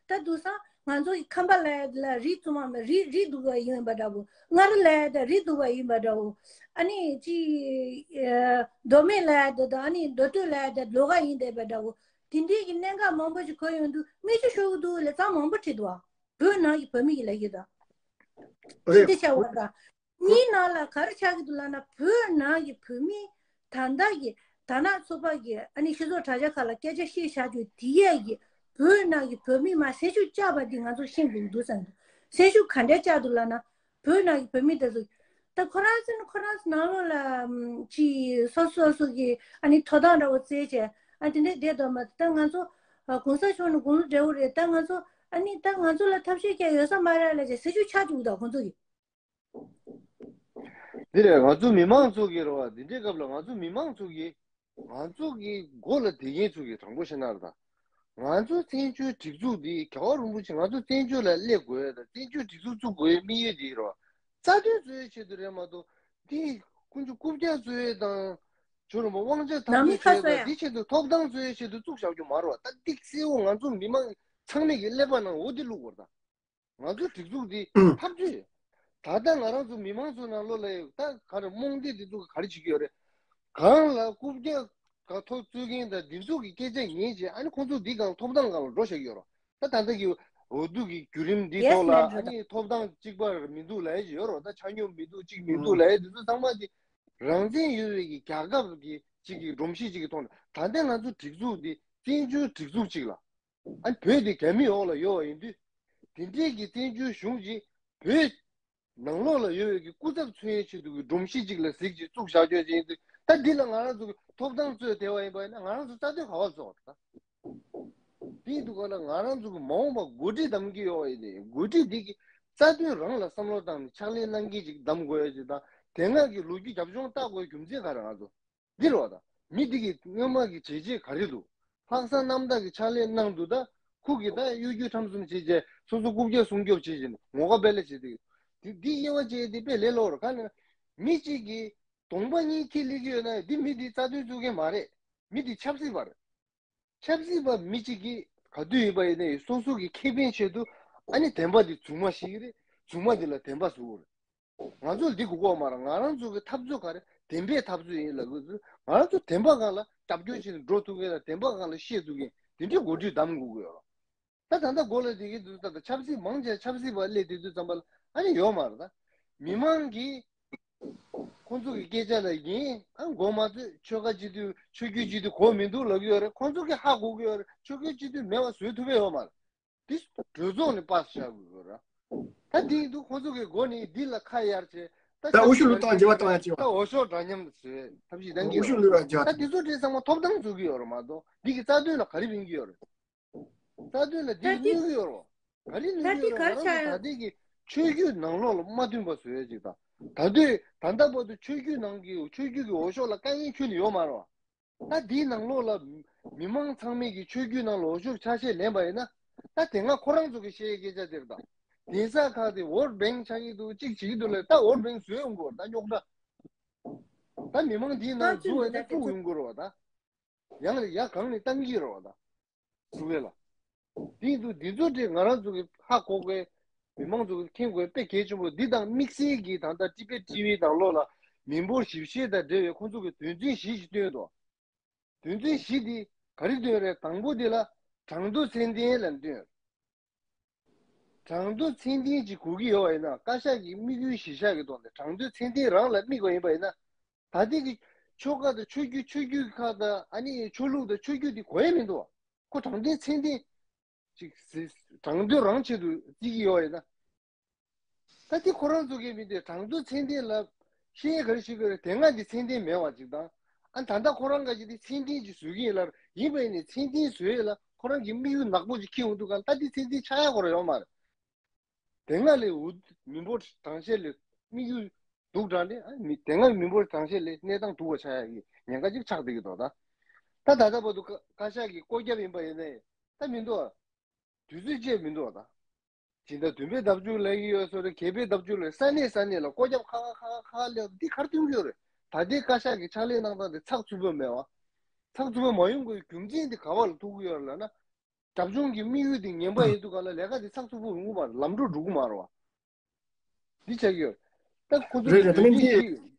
ད་དེང་སང་ང་ཚོ་ཡི་ཁམས་པ་ལ་ལ་རིགས་གཙང་མ་མ་རིགས་རིགས་སྡུག་པ་ཡིན་པ་འདྲ་བོ། མངའ་རིས་ལ་ད་རིགས་སྡུག་པ་ཡིན་པ་འདྲ་བོ། ཨ་ནི་ཅི་མདོ་སྨད་ལ་ད་ད་ཨ་ནི་མདོ་སྟོད་ལ་ད་ལོགས་ཀ་ཡིན་བསྡད་པ་འདྲ་བོ། དེ་འདྲའི་གི་གནད་འགག་མང་པོ་ཞིག་གོ་ཡོང་དུས་མིག་ཆུ་ཤོར་གི་འདུག་ལབ་ཙང་མང་པོ་བྲིས་འདུག་ཨ། བོད་ནང་གི་བོད་མི་གི་ལ་ཡོད་ད། ཅི་འདི་བྱ་བ་ད། གཉིས་ནང་ལ་ག་རེ་ཆགས་ཀྱི་འདུག་ལབ་ན། བོད་ནང་གི་བོད་མི་ད་ལྟ་གི་དར་ནག་ཚོགས་པ་གི་ཨ་ནི་སྤྱི་ཚོགས་དྲ་རྒྱ་ཁག་ལ་སྐད་ཆ་བཤད་བཞག་རྒྱུ་དེ་ཡས་ཀྱི་བོད་ནང་གི་བོད་མི་མར་སེམས་ཤུགས་བཅག་པ་འདི་ང་ཚོ་ཤེས་དགོས་འདུག་བསམ་འདུག་སེམས་ཤུགས་ག་འདྲ་བཅག་འདུག་ལབ་ན། བོད་ནང་གི་བོད་མི་དེ་ཚོ་ད་ཁོ་རང་ཚོ་ནི་ཁོ་རང་ཚོ་ནང་ལོགས་ལ་ཅི་སོ་སོ་སོ་གི་ཨ་ནི་ཐོབ་ཐང་འདྲ་བོ་བཙལ་བྱས་ཨ་དེ་འདྲ་བསྡད་དོ་མ། ད་ང་ཚོ་གོང་ས་མཆོག་ནི་དགུང་ལོ་བགྲེས་པོ་རེད། ད་ང་ཚོ་ཨ་ནི་ད་ང་ཚོ་ལ་ཐབས་ཤེས་ཀྱང་ཡོད་ས་མ་རེད་ལབ་བྱས་སེམས་ཤུགས་ཆག་བཅུག་འདུག་ཁོང་ཚོ་གི། འདི་རེད། ང་ཚོ་མི་མང་ཚོ་གི་རེད་བ། འདི་འདྲའི་སྐབས་ལ་ང་ཚོ་མི་མང་ཚོ་གི་ང་ཚོ་གི་མགོ་ལ་བསྡད་མཁན་ཚོ་གི་དྲང་པོ་བཤད་ན་རེད་ད། ང་ཚོ་བཙན་བྱོལ་སྒྲིག་འཛུགས་འདི་རྒྱལ་བ་རིན་པོ་ཆེ་ང་ཚོ་བཙན་བྱོལ་ལ་སླེབས་དགོས་ཡ་དང་བཙན་བྱོལ་སྒྲིག་འཛུགས་བཙུགས་དགོས་ཡའི་དམིགས་ཡུལ་འདི་རེད་བ། རྩ་དོན་རྩོད་ཡའི་ཆེད་དུ་རེད་མ་གཏོགས་འདི་ཁོང་ཚོ་རྐུབ་བཀྱག་རྩོད་ཡས་དང་། ཇོ་རིན་པོ་དབང་ཆ་འཐབ་རྩོད་བྱས་དང་འདི་ཆེད་དུ་ཐོབ་ཐང་རྩོད་ཡའི་ཆེད་དུ་བཙུགས་བཞག་རྒྱུ་མ་རེད་བ། ད་ཏིག་སེའུ་ང་ཚོ་མི་མང་ཚང་མས་ཀྱི་ཀླད་པ་ནང་འོ་འདི་བླུགས་དགོས་རེད་ད། ང་ཚོ་སྒྲིག་འཛུགས་འདི་ཨུམ། འཐབ་རྩོད། ད་ལྟ་ང་རང་ཚོ་མི་མང་ཚོ་ནང་ལོགས་ལ་ད་ག་རེ་རྨོངས་དད་འདི་ཚོ་ག་རེ་བྱེད་ཀྱི་ཡོད་རེད། གང་ལ་རྐུབ་བཀྱག་ག་ཐོག་རྩོད་མཁན་དང་འདི་ཚོ་གི་སྐད་ཆ་ཉན་བྱས་ཨ་ནི་ཁོང་ཚོ་འདི་གང་ཐོབ་ཐང་གང་ལ་འགྲོ་བཞག་གི་ཡོད་རེད། ད་ད་ལྟ་གི་འོས་བསྡུ་གི་བརྒྱུད་རིམ་འདི་ཐོག་ལ་ཨ་ནི་ཐོབ་ཐང་གཅིག་པ་མི་འདུག་ལབ་ཡས་ཡོད་རེད། ད་ཆ་སྙོམས་མི་འདུག་གཅིག་མི་འདུག་ལབ་ཡས་འདི་ཚོ་ཚང་མ་འདི་རང་བཙན་ཡོད་པའི་གི་རྒྱལ་ཁབ་ཀྱི་གཅིག་གི་སྒྲོམ་གཞི་གཅིག་གི་ཐོག་ནས། ད་ལྟ་ང་ཚོ་སྒྲིག་འཛུགས་འདི་བཙན་བྱོལ་སྒྲིག་འཛུགས་གཅིག་ལ། ཨ་ནི་བོད་དེ་རྒྱ་མིའི་འོག་ལ་ཡོད་པ་ཡིན་དུས། དེ་འདྲའི་གི་བཙན་བྱོལ་གཞུང་གིས་བོད་ནང་ལོགས་ལ་ཡོད་པའི་གི་སྐུ་ཚབ་མཚོན་ཡས་ཆེད་དུ་གི་སྒྲོམ་གཞི་གཅིག་ལ་གཟིགས་ཀྱིས་བཙུགས་བཞག་ཆོག་ཅིག་ཡིན་དུས། ད་འདི་ལ་ང་རང་ཚོ་གི་ཐོབ་ཐང་རྩོད་བསྡད་པ་ཡིན་པ་ཡིན་ན་ང་རང་ཚོ་རྩ་དོན་ག་པར་རྩོད་པ་རེད་ད། དེ་ཡིན་དུས་ག་ལ་ང་རང་ཚོ་གི་མ་འོངས་པ་འགོ་ཁྲིད་གདམ་གྱི་ཡོད་པ་ཡིན་ནའི་འགོ་ཁྲིད་འདི་གི་རྩ་དོན་རང་ལ་བསམ་བློ་བཏང་ནས་ཕྱག་ལས་གནང་མཁན་ཅིག་གདམ་དགོས་ཡ་ཅིག་དང་། དེ་སྔ་གི་ལོ་རྒྱུས་རྒྱབ་ལྗོངས་བལྟ་དགོས་རྒྱུ་མཚན་ག་རེ། ང་ཚོ་འདི་རེད་བ་ད། མི་འདི་གི་སྔོན་མ་གི་བྱས་རྗེས་ག་རེ་འདུག་ལྷག་བསམ་རྣམ་དག་གི་ཕྱག་ལས་གནང་འདུག་ད་ཁུ་གི་ད་གཡོ་སྒྱུ་ཁྲམ་གསུམ་བྱས་རྗེས་སོ་སོ་རྐུབ་བཀྱག་སྲུང་སྐྱོབ་བྱས་རྗེས་ངོ་དགའ་དཔེ་ལེགས་བྱས་ཏེ། འདི་འདི་དབྱེ་བ་འབྱེད་དེ་དཔེ་ལས་སླ་པོ་རེད། ག་ནས་མི་གཅིག་གིས་གདོང་པ་གཉིས་འཁྱེར་སླེབས་ཀྱི་ཡོད་ན་འདི་མི་འདི་རྩ་དོན་རྩོད་མཁན་མ་རེད། མི་འདི་ཆབ་སྲིད་པ་རེད། ཆབ་སྲིད་པ་མི་གཅིག་གིས་ག་དུས་ཡིན་པ་ཡིན་ནའི་སོ་སོ་གི་ཁེ་ཕན་ཆེད་དུ་ཨ་ནི་བདེན་པ་འདི་རྫུན་མ་བཤད་ཀྱི་རེད། རྫུན་མ་འདི་ལ་བདེན་པ་བཟོ་གི་རེད། ང་ཚོ་འདི་དགོས་ཀྱི་ཡོད་མ་རེད། ང་རང་ཚོ་གི་འཐབ་རྩོད་ག་རེ་བདེན་པའི་འཐབ་རྩོད་ཡིན་ལབ་དགོས་ཚུལ། ང་རང་ཚོ་བདེན་པ་སྒང་ལ་རྒྱབ་སྐྱོར་བྱས་ནས་འགྲོ་ཐུབ་མཁན་དང་བདེན་པ་སྒང་ལ་བཤད་ཐུབ་མཁན་དེ་འདྲའི་འགོ་ཁྲིད་གདམ་དགོས་ཀྱི་ཡོད་རེད། ད་ད་ལྟ་འགོ་ལ་དེ་གི་འདུག་ད་ལྟ་ཆབ་སྲིད་མང་ཆེ་ཆབ་སྲིད་པ་སླེབས་དེ་དུས་ཙམ་པ་ལ་ཨ་ནི་ཡོད་མ་རེད་ད། མི་མང་གིས་ཁོང་ཚོ་གི་སྐད་ཆ་ལ་ཡིན་ཨ་མགོ་མ་ཚོས་ཆོལ་ཁ་སྤྱི་འཐུས་ཆོས་བརྒྱུད་སྤྱི་འཐུས་གོ་མི་འདུག་ལབ་ཀྱི་ཡོད་རེད། ཁོང་ཚོ་གི་ཧ་གོ་གི་ཡོད་རེད། ཆོལ་ཁའི་སྤྱི་འཐུས་མེད་པ་བཟོས་ཐུབ་ཡ་ཡོད་མ་རེད། དེ་གྲོས་ཚོགས་ནས་པཱས་བྱ་དགོས་ཀྱི་རེད། ད་དེ་ཡིན་དུས་ཁོང་ཚོ་གི་མགོ་ནས་འདི་ལ་ཁ་གཡར་བྱས་ད་ད་འོས་ཤོག་བླུག་སྟངས་བརྗེ་བ་བཏང་ཡ་བྱེད་པ། ད་འོས་ཤོག་འདྲ་མཉམ་དུ་བཟོས་ཐབས་ཤེས་གཏང་གི་འོས་ཤོག་ཡོད་བླུག་ཡ་བྱེད་པ། ད་དེ་ཚོ་བྲིས་ཚང་མ་ཐོབ་ཐང་རྩོད་ཀྱི་ཡོད་རེད་མ་གཏོགས་འདི་གི་རྩ་དོན་ལ་ག་རེ་ཕན་གྱི་ཡོད་རེད། རྩ་དོན་ལ་འདི་ད་དེ་གནོད་ཀྱི་ཡོད་རེད། ག་རེ་གནོད་ད་ཀྱི་དེ་ཡོད་རེད། ག་རེ་ང་རང་ཚོ་ཆགས་ད་ཡོད། ལྟའི་གི་ཆོས་བརྒྱུད་ནང་ལོགས་ལ་མ་མཐུན་པ་བཟོ་ཡ་ཅིག་དང་། ད་དུས་ད་ལྟ་བར་དུ་ཆོས་བརྒྱུད་ནང་གི་ཆོས་བརྒྱུད་ཀྱི་འོས་ཤོག་ལ་དཀའ་ངལ་ཁྱོན་ནས་ཡོད་མ་རེད་བ། ད་འདིའི་ནང་ལོགས་ལ་མི་མང་ཚང་མས་ཀྱི་ཆོས་བརྒྱུད་ནང་ལ་འོས་ཤོག་ཆ་ཤས་ལེན་པ་ཡིན་ན། ད་དེ་སྔ་ཁོ་རང་ཚོ་གི་བཤད་ཡའི་སྐད་ཆ་དེ་རེད་ད། གདན་ས་ཁག་དེ་ཝོཊ་བེང་ཆགས་ཀྱི་འདུག་གཅིག་བྱེད་ཀྱི་འདུག་ལབ། ད་ཝོཊ་བེང་བཟོས་ཡོང་གི་ཡོད་རེད་ད་རྙོག་དྲ། ད་མི་མང་འདིའི་ནང་འཛུལ་བ་ཡིན་ན་དཀྲུག་ཡོང་གི་རེད་བ་ད། ཡང་ནས་ཡང་གང་ནས་བཏང་གི་རེད་བ་ད། སུ་བས་ལ། དེ་ཡིན་དུས་འདི་ཚོ་དེ་ང་རང་ཚོ་གི་ཧ་གོ་དགོས། མི་མང་ཚོ་གི་མཁྱེན་དགོས་དཔེ་གལ་ཆེན་པོ་འདི་དང་དམིགས་བསལ་གྱི་ད་ལྟ་ཊི་བེཊ་ཊི་ཝི་དང་ལོ་ལ་མི་འབོར་ཞིབ་བཤེར་དང་འབྲེལ་བའི་ཁོང་ཚོ་གི་དོན་ཚན་བཞི་ཞིག་བཏོན་འདུག་དོན་ཚན་བཞི་འདི་ག་རེ་བཏོན་རེད། དང་པོ་འདི་ལ་གྲངས་ཐོ་ཚད་ལྡན་ལ་བཏོན། གྲངས་ཐོ་ཚད་ལྡན་ཅིག་དགོས་ཀྱི་ཡོད་པ་ཡིན་ན་བཀའ་ཤག་གི་དམིགས་ཡུལ་གཞིར་བཞག་གི་ཐོག་ནས་གྲངས་ཐོ་ཚད་ལྡན་རང་ལ་དམིགས་པ་ཡིན་པ་ཡིན་ན། ད་ལྟའི་གི་ཆོལ་ཁ་དང་ཆོས་བརྒྱུད་ཆོས་བརྒྱུད་ཁག་དང་ཨ་ནི་ཆོས་ལུགས་དང་ཆོས་བརྒྱུད་དེ་གོ་ཡ་མི་འདུག་ཁོ་གྲངས་ཐོ་ཚད་ལྡན་ཅིག་གྲངས་ཐོ་རང་ཆེད་དུ་བརྩི་གི་ཡོད་པ་ཡིན་ན། ད་དེ་ཁོ་རང་ཚོ་གི་མི་འདུག་གྲངས་ཐོ་ཚད་ལྡན་ལ་ཤེས་ཡས་ག་རེ་ཞིག་དགོས་རེད། དེ་སྔ་འདི་ཚད་ལྡན་མེད་པ་ཅིག་དང་། ཨ་ད་ལྟ་ཁོ་རང་ག་ཅིག་དེ་ཚད་ལྡན་ཅིག་བཟོ་གི་ཡིན་ལ། ཡིན་པ་ཡིན་ནའི་ཚད་ལྡན་བཟོ་ཡས་ལ་ཁོ་རང་གི་དམིགས་ཡུལ་ནག་པོ་ཅིག་འཁྱེར་ཡོང་དུས་ག་ད་དེ་ཚད་ལྡན་ཆགས་ཡ་ཁོ་རང་ཡོད་མ་རེད། དེ་སྔ་ལས་འུ་མི་འབོར་གྲངས་བཤེར་ལས་དམིགས་ཡུལ་སྡུག་དྲགས་ནས་ཨ་མི་དེ་སྔ་མི་འབོར་གྲངས་བཤེར་ལས་གནས་སྟངས་སྡུག་པ་ཆགས་ཡ་གི་ཉེན་ཁ་ཅིག་ཆགས་བསྡད་ཀྱི་འདུག་ད། ད་ད་ལྟ་བར་དུ་བཀའ་བཀའ་ཤག་གི་བཀོད་ཁྱབ་ཡིན་པ་ཡིན་ནའི་ད་མི་འདུག་དུས་ཚོད་བཅད་མི་འདུག་ད། སྤྱི་ཟླ་བདུན་པའི་ལྡབ་འགྱུར་ལབ་ཀྱི་ཡོད་ས་རེད། བརྒྱད་པའི་ལྡབ་འགྱུར་ལབ། ས་གནས་ས་གནས་ལ་བཀོད་ཁྱབ་ཁག་ཁག་ཁག་ཁག་ལས་འདི་ག་རེ་སྟོན་གྱི་ཡོད་རེད། ད་ལྟའི་བཀའ་ཤག་གི་ཕྱག་ལས་གནང་སྟངས་དེ་ཚགས་ཚུད་པོ་མེད་པ། ཚགས་ཚུད་པོ་མ་ཡོང་དགོས་རྒྱུ་མཚན་དེ་ག་བ་ལ་ཐུག་གི་ཡོད་རེད་ལབ་ན། རྒྱབ་ལྗོངས་ཀྱི་དམིགས་ཡུལ་དེ་ངན་པ་ཡིན་དུས་ག་ལ་ལས་ཀ་དེ་ཚགས་ཚུད་པོ་ཡོང་གི་མ་རེད། ལམ་འགྲོ་འགྲོ་གི་མ་རེད་བ། འདི་ཆགས་ཀྱི་ཡོད། ད་ཁོ་ཚོ་རེད་རེད། ད་ནི་འདི་གི་